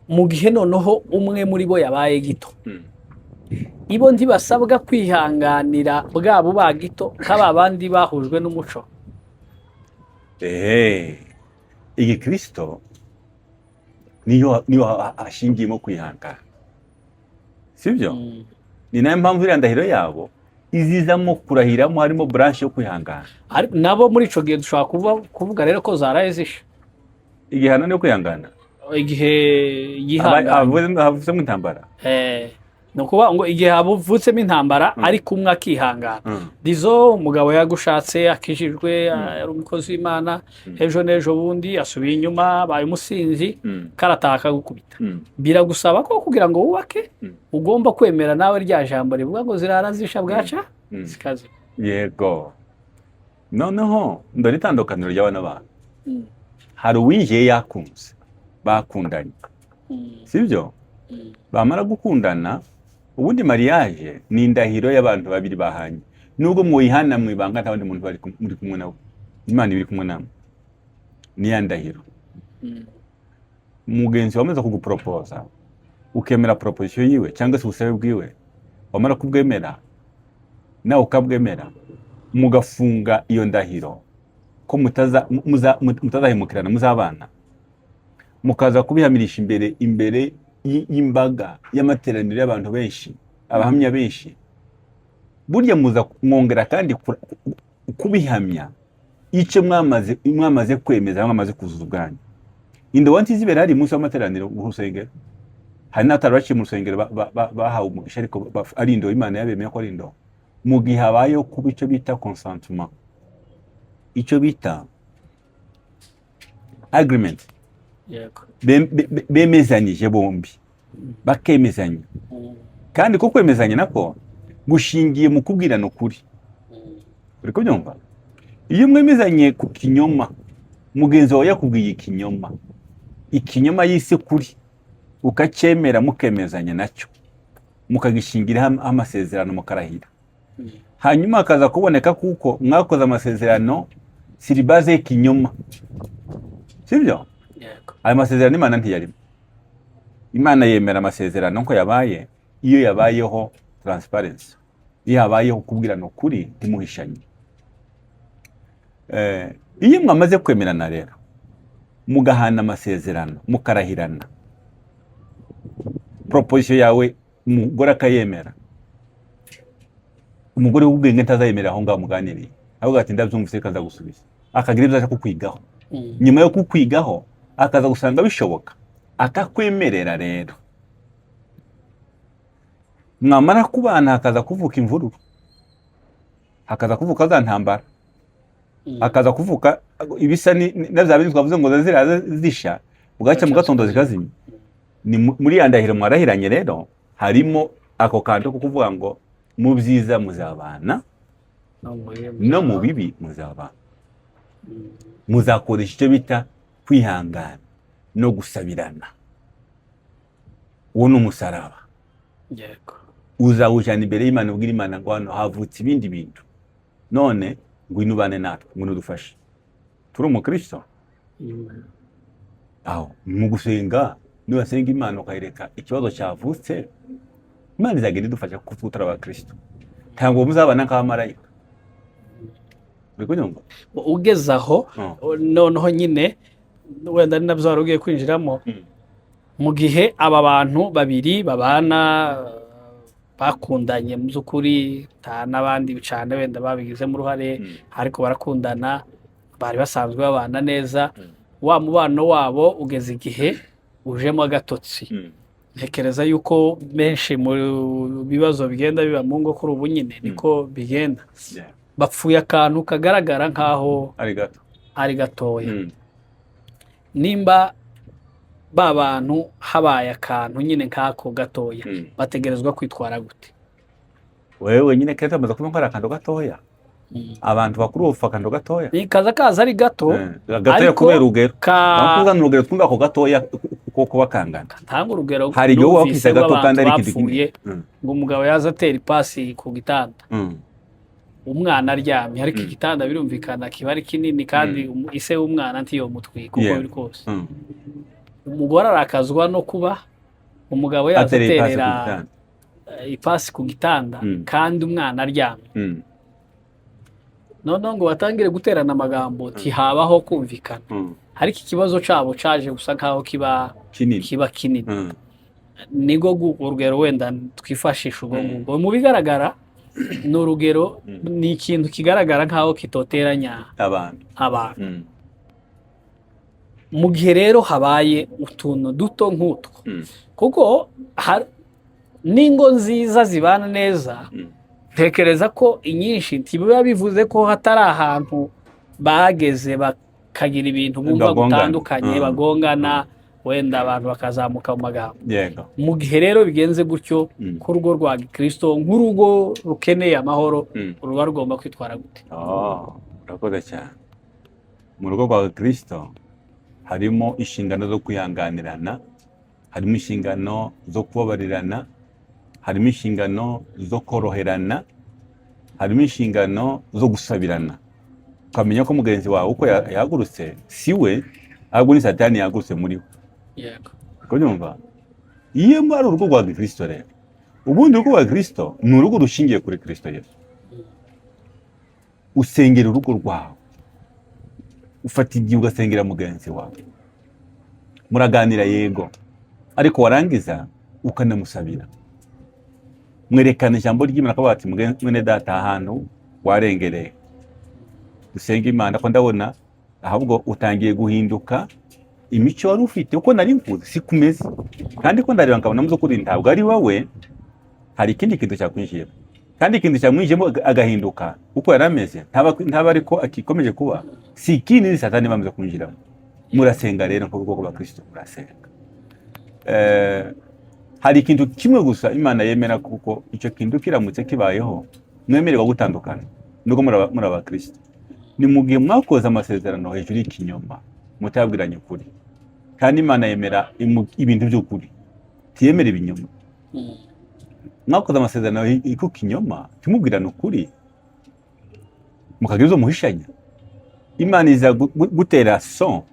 mu gihe noneho umwe muri bo yabaye gito, ibo ntibasabwa kwihanganira bwabo ba gito nk'aba bandi bahujwe n'umuco? Ehe, igikristo niyo hashingiyemo kwihangana, sibyo? Mm. Ni nayo mpamvu iriya ndahiro yabo izizamo kurahiramo harimo branche yo kwihangana. Ariko nabo muri ico gihe dushobora kuvuga rero ko zaraye zishe. Igihano ni kwihangana. Igihe yihangana. Havuzemo intambara. Ni ukuvuga ngo igihe havutsemo intambara, ariko umwe akihangana. Dizo umugabo yagushatse akijijwe, ari umukozi w'Imana, ejo n'ejo bundi asubiye inyuma, abaye umusinzi, karataha akagukubita. Biragusaba ko kugira ngo wubake, ugomba kwemera nawe rya jambo rivuga ngo zirara zisha, bwaca zikazima. Yego, noneho ndore itandukaniro ry'abana bantu. Hari uwinjiye yakunze, bakundanye, sibyo? Mm. Bamara gukundana, ubundi mariage ni indahiro y'abantu babiri bahanye. Nubwo mwuyihana mu ibanga, nta wundi muntu bari muri kumwe nawe, Imana iba iri kumwe namwe, ni ya ndahiro. Mugenzi wamaze kuguporopoza, ukemera proposition yiwe cyangwa se ubusabe bwiwe, wamara kubwemera nawe ukabwemera, mugafunga iyo ndahiro ko mutazahemukirana, muzabana, mukaza kubihamirisha imbere y'imbaga y'amateraniro y'abantu benshi, abahamya benshi. Burya muza mwongera kandi kubihamya icyo mwamaze kwemeza, mwamaze kuzuza ubwanyu. Indobo ntizibera hari umunsi w'amateraniro mu rusengero. Hari n'abatari baciye mu rusengero bahawe umugisha, ariko ari indobo Imana yabemeye ko ari indobo. Mu gihe habayeho kuba icyo bita consentement, icyo bita agreement, bemezanyije bombi, bakemezanya, kandi ko kwemezanya nako gushingiye mu kubwirana ukuri. Uri kubyumva? Iyo mwemezanye ku kinyoma, mugenzi wawe yakubwiye ikinyoma, ikinyoma yise kuri, ukacyemera, mukemezanya nacyo, mukagishingiraho amasezerano, mukarahira, hanyuma hakaza kuboneka kuko mwakoze amasezerano sur base y'ikinyoma, sibyo? Yego. Ayo masezerano Imana ntiyarimo. Imana yemera amasezerano ko yabaye iyo yabayeho transparency, iyo habayeho kubwirana ukuri, ntimuhishanye. Iyo mwamaze kwemerana rero, mugahana amasezerano, mukarahirana, proposition yawe umugore akayemera, umugore w'ubwenge ntazayemera aho ngaho muganiriye, ahubwo ati: "Ndabyumvise, reka nzagusubiza." Akagira ibyo aje kukwigaho. Nyuma yo kukwigaho akaza gusanga bishoboka, akakwemerera. Rero mwamara kubana, hakaza kuvuka imvururu, hakaza kuvuka za ntambara, hakaza kuvuka ibisa na bya bindi twavuze ngo ziraza zisha, bugacya mu gatondo zikazimya. Ni muri ya ndahiro mwarahiranye rero harimo ako kantu ko kuvuga ngo mu byiza muzabana, no mu bibi. No mu bibi muzabana, muzakoresha icyo bita kwihangana no gusabirana. Uwo ni umusaraba. Uzawujyana imbere y'Imana, ubwira Imana ngo hano havutse ibindi bintu, none ngwino ubane natwe, ngwino udufashe, turi umukristo. Aho mu gusenga, niwasenga Imana ukayereka ikibazo cyavutse, Imana izagenda idufasha kuko tutari abakristo ntabwo muzabana nk'abamarayika. Uri kunyumva? Ugeze aho, noneho nyine wenda ari nabyo wari ugiye kwinjiramo, mu gihe aba bantu babiri babana, bakundanye mu by'ukuri, nta n'abandi cyane wenda babigizemo uruhare, ariko barakundana, bari basanzwe babana neza, wa mubano wabo ugeze igihe ujemo agatotsi. Ntekereza yuko benshi mu bibazo bigenda biba mu ngo kuri ubu nyine niko bigenda. Bapfuye akantu kagaragara nk'aho ari gato, ari gatoya. Nimba ba bantu habaye akantu nyine nk'ako gatoya, bategerezwa kwitwara gute? Wewe nyine kenshi bamaze kuvuga ko ari akantu gatoya. Abantu bakuru bapfa akantu gatoya. Ni kaza kaza ari gato. Gatoya. Ariko Kubera urugero, ka kuzana urugero twumva ako gatoya ko kuba kangana. Tanga urugero. Hari igihe uba Numvise wakise gato rw'abantu kandi ari ikintu bapfuye kinini. ngo umugabo yaza atera ipasi ku gitanda, umwana aryamye, ariko igitanda birumvikana kiba ari kinini kandi ise w'umwana ntiyomutwika uko biri kose. Umugore arakazwa no kuba umugabo yaza atereye ipasi ku aterera gitanda ipasi ku gitanda kandi umwana aryamye. Noneho ngo batangire guterana amagambo, ntihabaho kumvikana, ariko ikibazo cabo caje gusa nkaho kiba kinini, kiba kinini. Nibwo urugero wenda twifashisha ubwo ngubwo, mu bigaragara ni urugero, ni ikintu kigaragara nkaho kitoteranya abantu. Abantu. Mu gihe rero habaye utuntu duto nk'utwo, kuko n'ingo nziza zibana neza, ntekereza ko inyinshi ntibiba bivuze ko hatari ahantu bageze bakagira ibintu bumva bagongana. gutandukanye, bagongana, wenda abantu bakazamuka mu magambo. Mu gihe rero bigenze gutyo, k'urugo rwa gikristo, nk'urugo rukeneye amahoro, ruba rugomba kwitwara gute? Oh, urakoze cyane. Mu rugo rwa Kristo harimo inshingano zo kwihanganirana, harimo inshingano zo kubabarirana, harimo inshingano zo koroherana, harimo inshingano zo gusabirana, ukamenya ko mugenzi wawe uko yahagurutse si we, ahubwo ni Satani yahagurutse muri we. Kunyumva, iyo ari urugo rwa Kristo rero, ubundi urugo rwa Kristo ni urugo rushingiye kuri Kristo Yesu. Usengera urugo rwawe, ufata igihe ugasengera mugenzi wawe, muraganira yego, ariko warangiza ukanamusabira, mwerekana ijambo ry'Imana, akavuga ati: "Mwene data, ahantu warengereye, dusenge Imana ko ndabona ahubwo utangiye guhinduka, imico wari ufite uko nari nkuzi si kumeze, kandi ko ndareba nkabona mu by'ukuri ntabwo ari wowe, hari ikindi kintu cyakwinjiyemo." Kandi ikintu cyamwinjiyemo agahinduka uko yari ameze, ntaba ariko akikomeje kuba, si ikindi, ni Satani bamaze kwinjiramo. Murasenga rero nk'ubwoko bwa Kristo, murasenga. Hari ikintu kimwe gusa Imana yemera, kuko icyo kintu kiramutse kibayeho mwemererwa gutandukana nubwo muri abakristo, ni mu gihe mwakoze amasezerano hejuru y'ikinyoma, mutabwiranye ukuri. Kandi Imana yemera ibintu by'ukuri, ntiyemera ibinyoma. Mwakoze amasezerano ku kinyoma, ntimubwirane ukuri, mukagira izo muhishanya, Imana iza gutera sceau,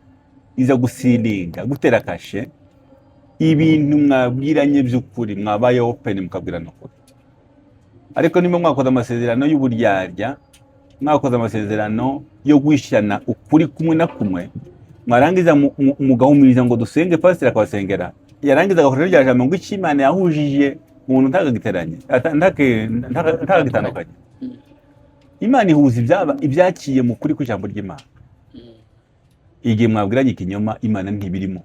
iza gusealinga, gutera kashe ibintu mwabwiranye by'ukuri, mwabaye open mukabwirana ukuri. Ariko niba mwakoze amasezerano y'uburyarya, mwakoze amasezerano yo guhishana ukuri kumwe na kumwe, mwarangiza mugahumiriza ngo dusenge, pasiteri akabasengera, yarangiza agakora rya jambo ngo icyo Imana yahujije umuntu ntagagiteranye, ntagagitandukanye. Imana ihuza ibyaba ibyaciye mu kuri kw'ijambo ry'Imana. Igihe mwabwiranye ikinyoma, Imana ntibirimo.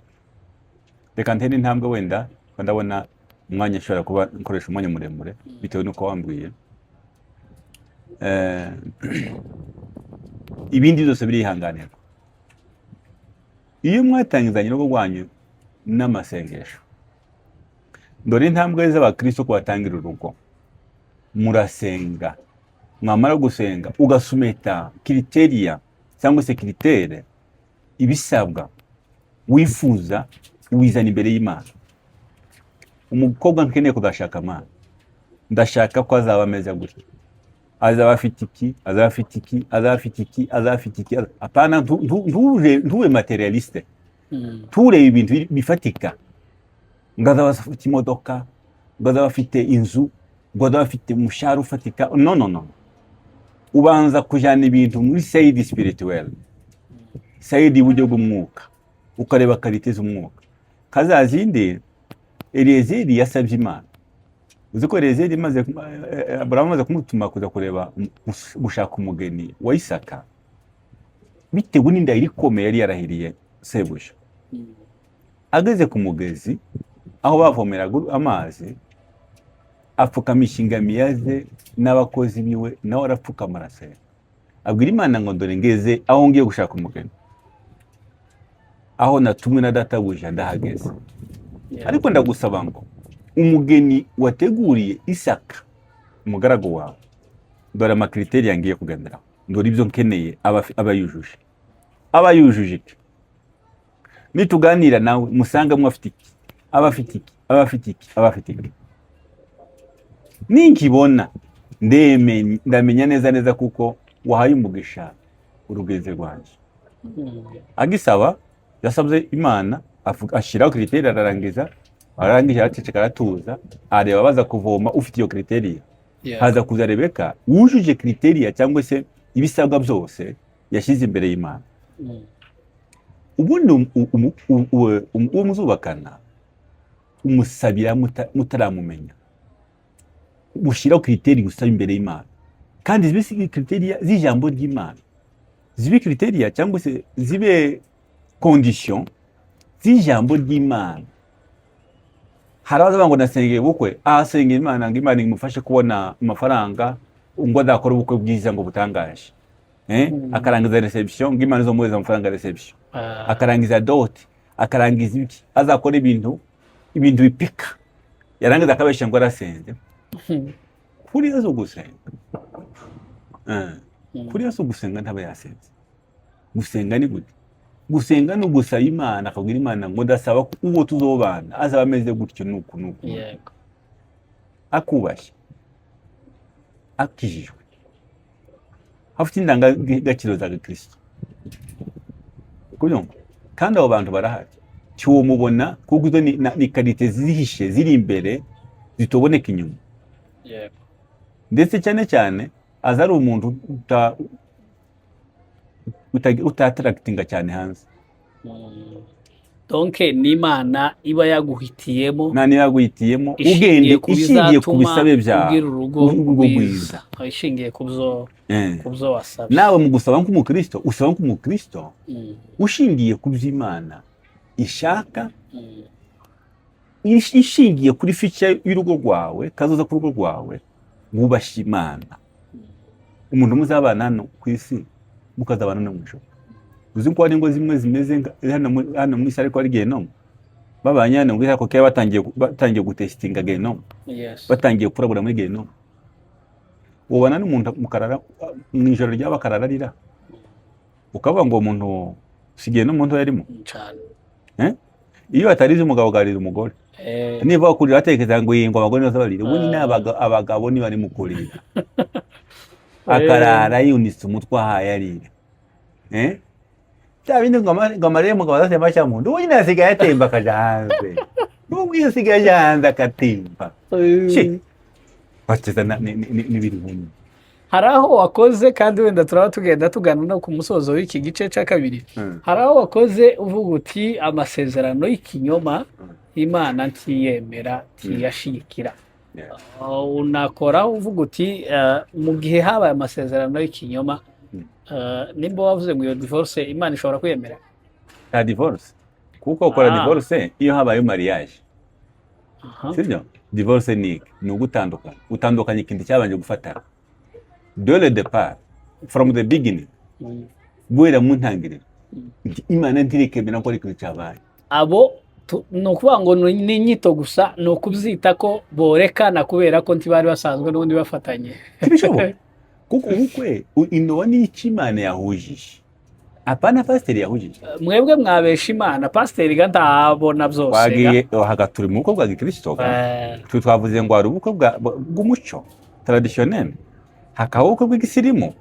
Reka ntere intambwe wenda, kuko ndabona umwanya nshobora kuba nkoresha umwanya muremure bitewe n'uko wambwiye. Ibindi byose birihanganirwa iyo mwatangizanye urugo rwanyu n'amasengesho. Dore intambwe z'abakristo ko batangira urugo: murasenga, mwamara gusenga ugasumeta criteria cyangwa se critère, ibisabwa wifuza, ubizana imbere y'Imana. Umukobwa nkeneye kuzashaka, Mana, ndashaka ko azaba ameze gutya, azaba afite iki, azaba afite iki, azaba afite iki, azaba afite iki. Apana, ntube matérialiste. Turebe ibintu bifatika, ngo azaba afite imodoka, ngo azaba afite inzu, ngo azaba afite umushahara ufatika. No, no, no, ubanza kujyana ibintu muri side spirituelle, side iburyo bw'umwuka, ukareba qualité z'umwuka kaza zindi. Eliyezeri yasabye Imana. Uzi ko Eliyezeri imaze, Aburahamu amaze kumutuma kuza kureba, gushaka umugeni wa Isaka, bitewe n'indahiro ikomeye yari yarahiriye sebuja, ageze ku mugezi aho bavomeraga amazi, apfukamisha ingamiya ze n'abakozi biwe, nawe arapfukama, arasenga, abwira Imana ngo: "Dore ngeze aho ngiye gushaka umugeni, aho natumwe na databuja ndahageze, ariko ndagusaba ngo umugeni wateguriye Isaka umugaragu wawe, dore ama critères ngiye kugenderaho, dore ibyo nkeneye aba yujuje, aba yujuje iki. Nituganira nawe musangamo afite iki, aba afite iki, aba afite iki, aba afite iki. Ninkibona ndamenya neza neza kuko wahaye umugisha urugenzi rwanjye." Agisaba, yasabye Imana, ashyiraho critère, ararangiza, arangije araceceka, aratuza, areba baza kuvoma ufite iyo critère. Haza kuza Rebeka wujuje critère, cyangwa se ibisabwa byose yashyize imbere y'Imana. Ubundi uwo muzubakana umusabira mutaramumenya, mushyiraho critère gusaba imbere y'Imana, kandi zibe critère z'ijambo ry'Imana, zibe critère cyangwa se zibe condition z'ijambo ry'Imana. Hari abazavuga ngo nasengeye ubukwe, ahasengera Imana ngo Imana imufashe kubona amafaranga, ngo azakore ubukwe bwiza ngo butangaje. Akarangiza reception, ngo Imana izomuhereza amafaranga ya reception, akarangiza dot, akarangiza ibiki, azakora ibintu bipika, yarangiza akabesha ngo arasenze. Kuriya zo gusenga, kuriya zo gusenga, ntaba yasenze. Gusenga ni gute? Gusenga ni ugusaba Imana, akabwira Imana ngo: "Ndasaba ko uwo tuzobana azaba ameze gutyo, nuku nuku nuku." Akubashye, akijijwe, afite indangagaciro za gikristo, kubyumva. Kandi abo bantu barahari, ntiwomubona kuko izo ni qualité zihishe, ziri imbere, zitoboneka inyuma. Ndetse cyane cyane aza ari umuntu uta attractinga cyane hanze. Donc ni Imana iba yaguhitiyemo. Nta niba yaguhitiyemo ishingiye ugende ku ishingiye ku bizatuma bisabe byawe ugira urugo urugo rwiza, rwiza. Ishingiye ku byo wasabye. Nawe mu gusaba nk'umukristo, usaba nk'umukristo ushingiye ku byo Imana ishaka, ishingiye kuri future y'urugo rwawe, kazoza k'urugo rwawe, wubashye Imana, umuntu muzabana hano ku isi, mukazabana no mu ijuru. Uzi ko hari ingo zimwe zimeze hano mu isi, ariko ari gehinomu. Babanye hano mu isi, ariko kera batangiye gu testinga gehinomu, batangiye kurabura muri gehinomu. Ubana n'umuntu mukarara mu ijoro ryaba akarara arira, ukavuga ngo uwo muntu si gehinomu nto yarimo? Cyane. Iyo atarize umugabo agarira umugore. Niba kurira batekereza ngo iyi ngo abagore nibo barira, ubundi ni abagabo niba ari mu kurira, akarara yunitse umutwe ahaye arira. Bya bindi ngo amarira y'umugabo adatemba cyangwa mu nda, ubu nyine asigaye atemba akaja hanze, ubu ngubu asigaye aja hanze akatemba. Shi, bakiza n'ibiri nkumi. Hari aho wakoze, kandi wenda turaba tugenda tugana no ku musozo w'iki gice cya kabiri, hari aho wakoze uvuga uti: "Amasezerano y'ikinyoma Imana ntiyemera, ntiyashigikira." Unakora uvuga uti mu gihe habaye amasezerano y'ikinyoma, nimba wavuze ngo iyo divorce Imana ishobora kwiyemera? Nta divorce, kuko ukora divorce iyo habaye mariage. Sibyo? Divorce ni iki? Ni ugutandukana, utandukanya ikintu cyabanje gufatana dès le départ, from the beginning, guhera mu ntangiriro. Imana ntirekemera ko ari ikintu cyabaye. Abo ni ukuvuga ngo ni inyito gusa, ni ukubyita ko borekana kubera ko ntibari basanzwe n'ubundi bafatanye. Ntibishoboka, kuko ubukwe indoba ni icyo Imana yahujije. Apana pasiteri yahujije. Mwebwe mwabesha Imana, pasiteri ga ntabona byose ga. Twagiye haga turi mu bukwe bwa gikristo ga. Twe twavuze ngo hari ubukwe bw'umuco traditionnel, hakaba ubukwe bw'igisirimu.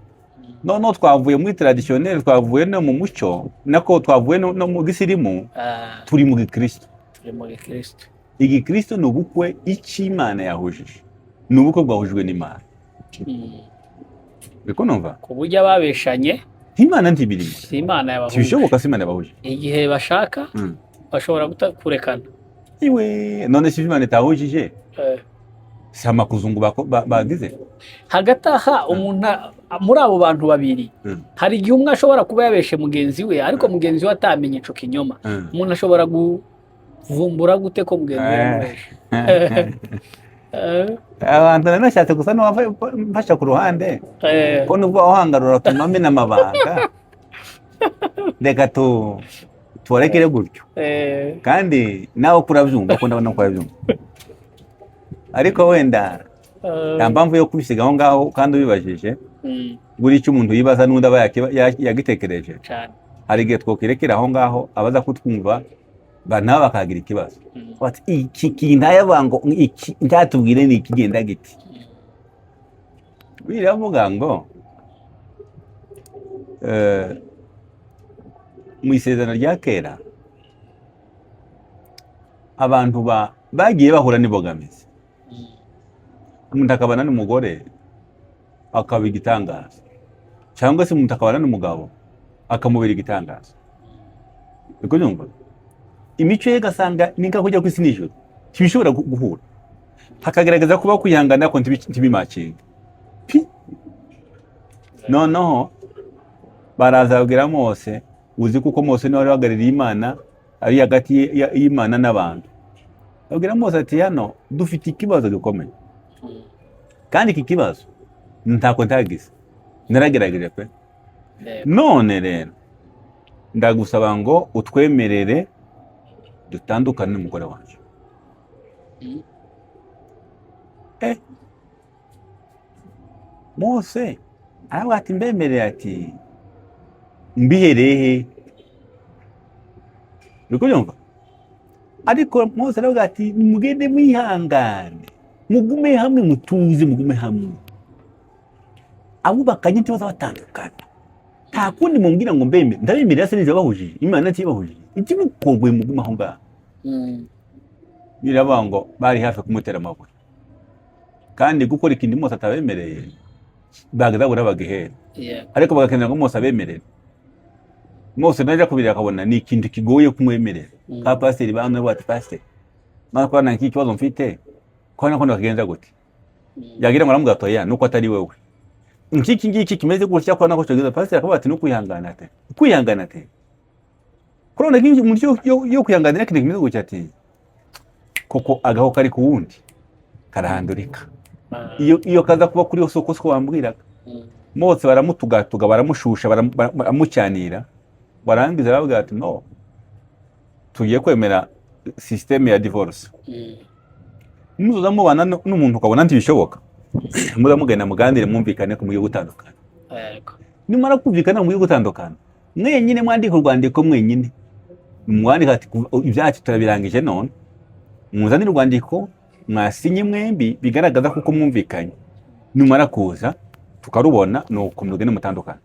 Noneho twavuye muri traditionnel, twavuye no mu muco, nako twavuye no mu gisirimu, turi mu gikristo. Turi mu gikristo. Igikristo ni ubukwe icyo Imana yahujije, ni ubukwe bwahujwe n'Imana. Uriko numva? Ku buryo ababeshanye Imana ntibirimo. Si Imana yabahuje. Ntibishoboka, si Imana yabahuje. Igihe bashaka bashobora kurekana. Iwe, none si Imana itahujije, si amakuzungu bagize. Hagati aha umuntu muri abo bantu babiri, hari igihe umwe ashobora kuba yabeshe mugenzi we, ariko mugenzi we atamenye ico kinyoma. Umuntu ashobora kuvumbura gute ko mugenzi we yamubeshe? Abantu nari nashatse gusa n'uwamfasha ku ruhande, ko nubwo wahangarura tuma mena amabanga, reka tubarekere gutyo. Kandi nawe ko urabyumva, ko ndabona ko urabyumva, ariko wenda nta mpamvu yo kubisiga aho ngaho kandi ubibajije. Buri icyo umuntu yibaza n'undi aba yagitekereje. Cyane. Hari igihe twokirekera aho ngaho, abaza kutwumva nabo bakagira ikibazo, bati iki kintu ayavuga ngo iki ntatubwire ni ikigenda giti. Biravuga ngo mu isezerano rya kera abantu bagiye bahura n'imbogamizi. Umuntu akabana n'umugore akaba igitangaza, cyangwa se umuntu akabana n'umugabo akamubera igitangaza. Uri kubyumva? Imico ye ugasanga ni nka kujya ku isi n'ijuru, ntibishobora guhura, hakagaragaza kuba kwihangana ariko ntibimakinge pi. Noneho baraza babwira Mose. Uzi kuko Mose niwe wari uhagarariye Imana, ari hagati y'Imana n'abantu. Babwira Mose ati: "Hano dufite ikibazo gikomeye, kandi iki kibazo ntako ntagize, naragerageje pe. None rero ndagusaba ngo utwemerere dutandukane n'umugore wacu." Mose aravuga ati: "Mbemerere?" Ati: "Mbihereye he?" Uri kubyumva? Ariko Mose aravuga ati: "Mugende mwihangane, mugume hamwe, mutuze, mugume hamwe. Abubakanye ntibaza batandukana. Nta kundi mumbwira ngo mbemere, ndabemerera se nijoro bahujije Imana ntibahujije ikimukogwe? Mugume aho ngaho." Biravuga ngo bari hafi kumutera amabuye, kandi gukora ikintu Mose atabemereye bagabura bagihera, ariko bagakenera ngo Mose abemerere. Mose najya kubireba akabona ni ikintu kigoye kumwemerera. Ka pasiteri bamwe bati: "Pasiteri, mana kubana nk'iki kibazo mfite, ko nako bakigenza gute?" Yagira ngo aramubwira ati: "Oya, nuko atari wewe, nk'iki ngiki kimeze gutya, ko nako kigeza." Pasiteri akavuga ati: "Nukwihangana." Ati: "Kwihangana?" Ati: "Kurabona nk'iki umuntu yo kwihanganira ikintu kimeze gutya." Ati: "Koko agaho kari ku wundi karahandurika." Iyo kaza kuba kuri yose uko siko wambwiraga. Mose baramutugatuga, baramushusha, baramucyanira, barangiza baravuga ati: "No, tugiye kwemera système ya divorce. Muzoza mubana n'umuntu ukabona ntibishoboka, muza mugenda muganire, mwumvikane ko mugiye gutandukana. Nimara kumvikana mugiye gutandukana, mwenyine mwandike urwandiko, mwenyine mwandika ati: 'Ibyacu turabirangije none.' Muzanire urwandiko mwasinye mwembi bigaragaza kuko mwumvikanye. Numara kuza tukarubona, nuko mugende mutandukana."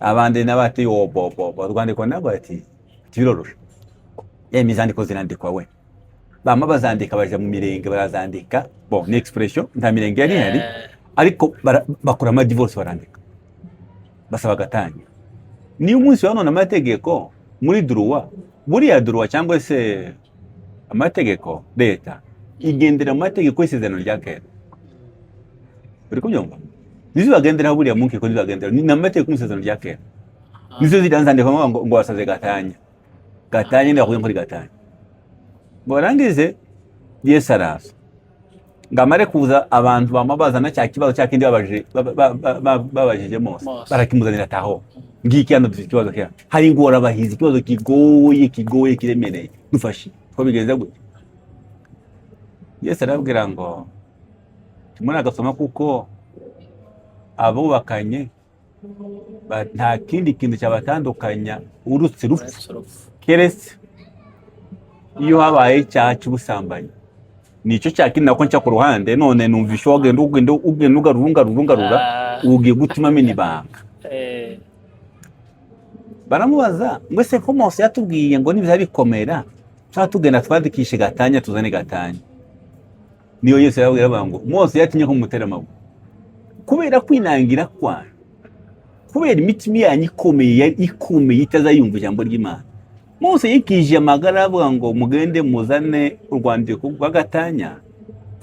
Abandi n'abati yo bo urwandiko nabo ati biroroshe. Yemwe, izandiko zirandikwa we, bama bazandika, baja mu mirenge barazandika. Bon, ni expression, nta mirenge yari ihari, ariko bakora ama divorce, barandika, basaba gatanya. Niyo umunsi wa none amategeko muri droit, buriya droit cyangwa se amategeko, leta igendera mu mategeko y'isezerano rya kera. Uri kubyumva? Nizo bagenderaho buriya mu nkiko, nizo bagenderaho, ni amategeko y'isezerano rya kera, nizo ziriya nzandiko ngo wasaze gatanya. Gatanya ni bakuye muri gatanya. Ngo barangize, Yesu araza ngo amare kuza, abantu bama bazana cya kibazo cya kindi babajije Mose. Mose. Barakimuzanira ataho: "Ngiki hano dufite ikibazo kya hari ingorabahizi, ikibazo kigoye, kigoye, kiremereye, dufashe twabigenza gute?" Yesu arababwira ngo: "Tumuri agasoma kuko abubakanye Nta kindi kintu cyabatandukanya urutse urupfu, Uretse urupfu. Keretse iyo habaye icyaha cy'ubusambanyi. Nicyo cya kindi nako nca ku ruhande. None numvishe wagenda ugenda ugenda ugarura, ungarura, ungarura. Ugiye gutuma amena ibanga. Baramubaza ngo: "Ese ko Mose yatubwiye ngo nibizaba bikomera tuzaba tugenda twandikishe gatanya, tuzane gatanya?" Niyo Yesu yababwira, avuga ngo: "Mose yatinye ko mumutera amabuye kubera kwinangira kwanyu, kubera imitima yanyu ikomeye, yari ikomeye itazayumva ijambo ry'Imana. Mose yikije amagara avuga ngo mugende muzane urwandiko rw'agatanya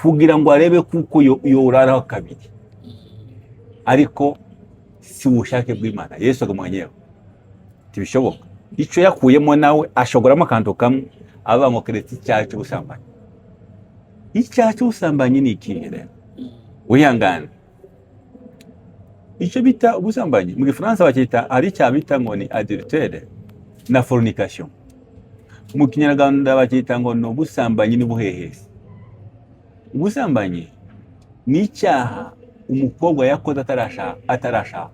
kugira ngo arebe kuko yoraraho kabiri, ariko si ubushake bw'Imana." Yesu mwenyewe ntibishoboka. Icyo yakuyemo nawe ashogoramo akantu kamwe, avuga ngo keretse icyaha cy'ubusambanyi. Icyaha cy'ubusambanyi ni ikihe rero? Wihangane. Icyo bita ubusambanyi mu Gifaransa bacyita, hari icyaha bita ngo ni adultère na fornication. Mu Kinyarwanda bacyita ngo ni ubusambanyi n'ubuhehesi. Ubusambanyi ni icyaha umukobwa yakoze atarashaka. Atarashaka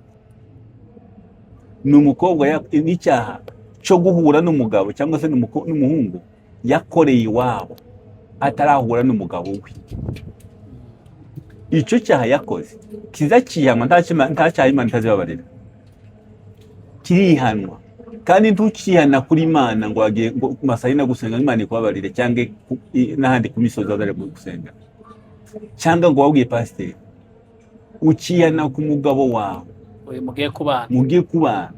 ni umukobwa ni icyaha cyo guhura n'umugabo cyangwa se n'umuhungu yakoreye iwabo atarahura n'umugabo we. Icyo cyaha yakoze kiza kihanwa. Nta cyaha Imana itazibabarira, kirihanwa. Kandi ntukihana kuri Imana ngo wagiye ngo masayina gusenga ngo Imana ikubabarire, cyangwa n'ahandi ku misozi wazajya gusenga, cyangwa ngo wabwiye pasiteri. Ukihana ku mugabo wawe uyu mugiye kubana. Mugiye kubana,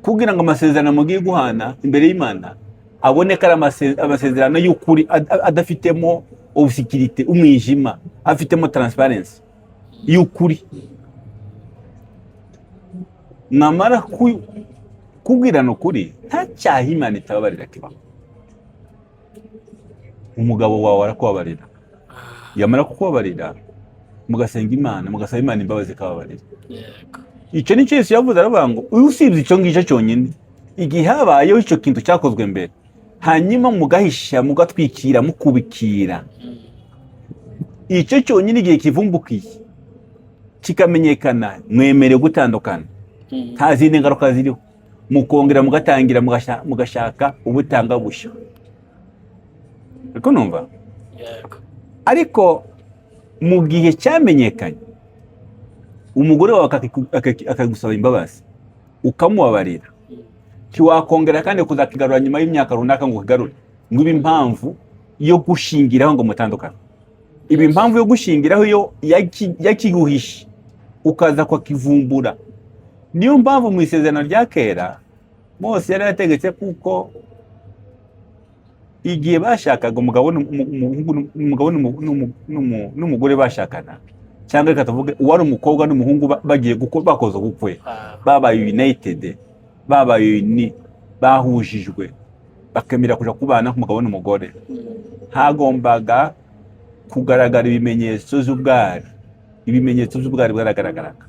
kugira ngo amasezerano mugiye guhana imbere y'Imana abone ko ari amasezerano y'ukuri, adafitemo obscurité, umwijima, afitemo transparency y'ukuri. Mwamara kubwirana ukuri, nta cyaha Imana itababarira kibaho. Umugabo wawe arakubabarira, yamara kukubabarira mugasenga Imana, mugasaba Imana imbabazi, ikababarira. Icyo ni cyo Yesu yavuze, aravuga ngo usibye icyo ngicyo cyonyine, igihe habayeho icyo kintu cyakozwe mbere, hanyuma mugahisha, mugatwikira, mukubikira, icyo cyonyine igihe kivumbukiye kikamenyekana, mwemerewe gutandukana. Nta zindi ngaruka ziriho, mukongera mugatangira mugashaka ubutanga bushya. Ariko numva Yego. Ariko mu gihe cyamenyekanye, umugore wawe akagusaba imbabazi, ukamubabarira, ntiwakongera kandi kuzakigarura nyuma y'imyaka runaka ngo ukigarure, ngo ibe impamvu yo gushingiraho ngo mutandukane. Iba impamvu yo gushingiraho iyo yakiguhishe ukaza kukivumbura. Niyo mpamvu mu isezerano rya kera Mose yari yategetse kuko igihe bashakaga umugabo n'umuhungu n'umugore bashakana, cyangwa reka tuvuge uwari umukobwa n'umuhungu bagiye bakoze ubukwe, babaye united, babaye uni, bahujijwe, bakemera kuja kubana nk'umugabo n'umugore, hagombaga kugaragara ibimenyetso by'ubwari. Ibimenyetso by'ubwari bwaragaragaraga.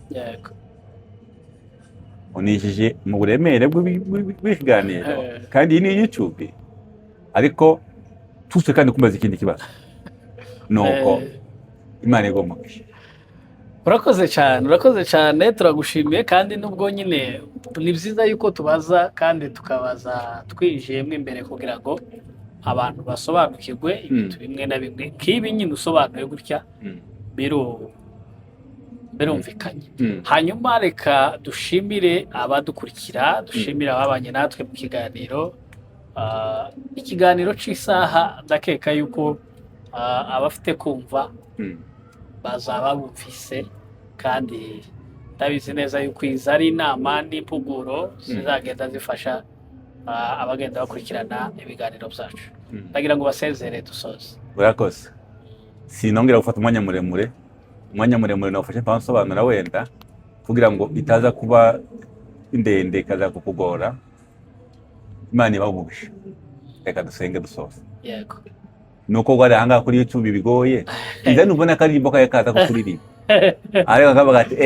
Unijije mu buremere bw'ikiganiro. Kandi iyi ni YouTube, ariko tuse kandi kumbaza ikindi kibazo nuko Imana igomba. Urakoze cyane, urakoze cyane, turagushimiye. Kandi nubwo nyine ni byiza yuko tubaza kandi tukabaza twinjiyemo imbere kugira ngo abantu basobanukirwe ibintu bimwe na bimwe nk'ibi nyine usobanuye gutya, birumvikanye. Hanyuma reka dushimire abadukurikira, dushimire ababanye natwe mu kiganiro. Ikiganiro cy'isaha, ndakeka yuko abafite kumva bazaba bumvise, kandi ndabizi neza yuko izi ari inama n'impuguro zizagenda zifasha abagenda bakurikirana ibiganiro byacu. Ndagira ngo basezere dusoze. Urakoze. Sinongera gufata umwanya muremure. Umwanya muremure nawufashe mpamvu nsobanura wenda kugira ngo itaza kuba ndende ikaza kukugora. Imana ibahe umugisha. Reka dusenge dusoza. Yego. Nuko wari ahangaha kuri YouTube bigoye, iza nubona akaririmbo kawe kaza kukuririmba, ariko akavuga ati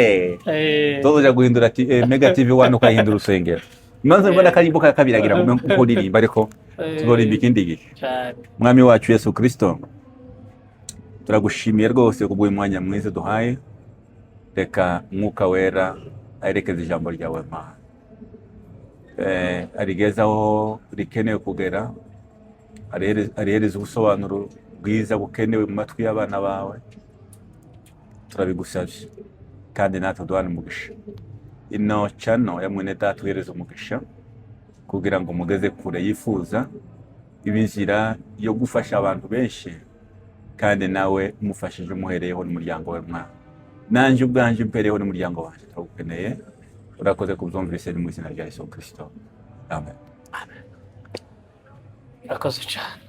tuzoja guhindura ati Mega TV 1 ukayihindura urusengero. Maze mbona akaririmbo kawe kabiragira ngo uko uririmba, ariko tuzorimba ikindi gihe. Cyane. Mwami wacu Yesu Kristo, turagushimiye rwose kubw'uyu mwanya mwiza duhaye. Reka Mwuka Wera aherekeze ijambo ryawe, Mana, arigeze aho rikenewe kugera, arihereze ubusobanuro bwiza bukenewe mu matwi y'abana bawe. Turabigusabye, kandi natwe duhane umugisha ino channel ya mwene data, uhereze umugisha kugira ngo mugeze kure yifuza, ibe inzira yo gufasha abantu benshi, kandi nawe umufashije umuhereyeho n'umuryango we. Mwana, nanjye ubwanjye mpereyeho n'umuryango wanjye, turagukeneye. Urakoze kubyumvise, ni mu izina rya Yesu Kirisito, amen. Urakoze cyane.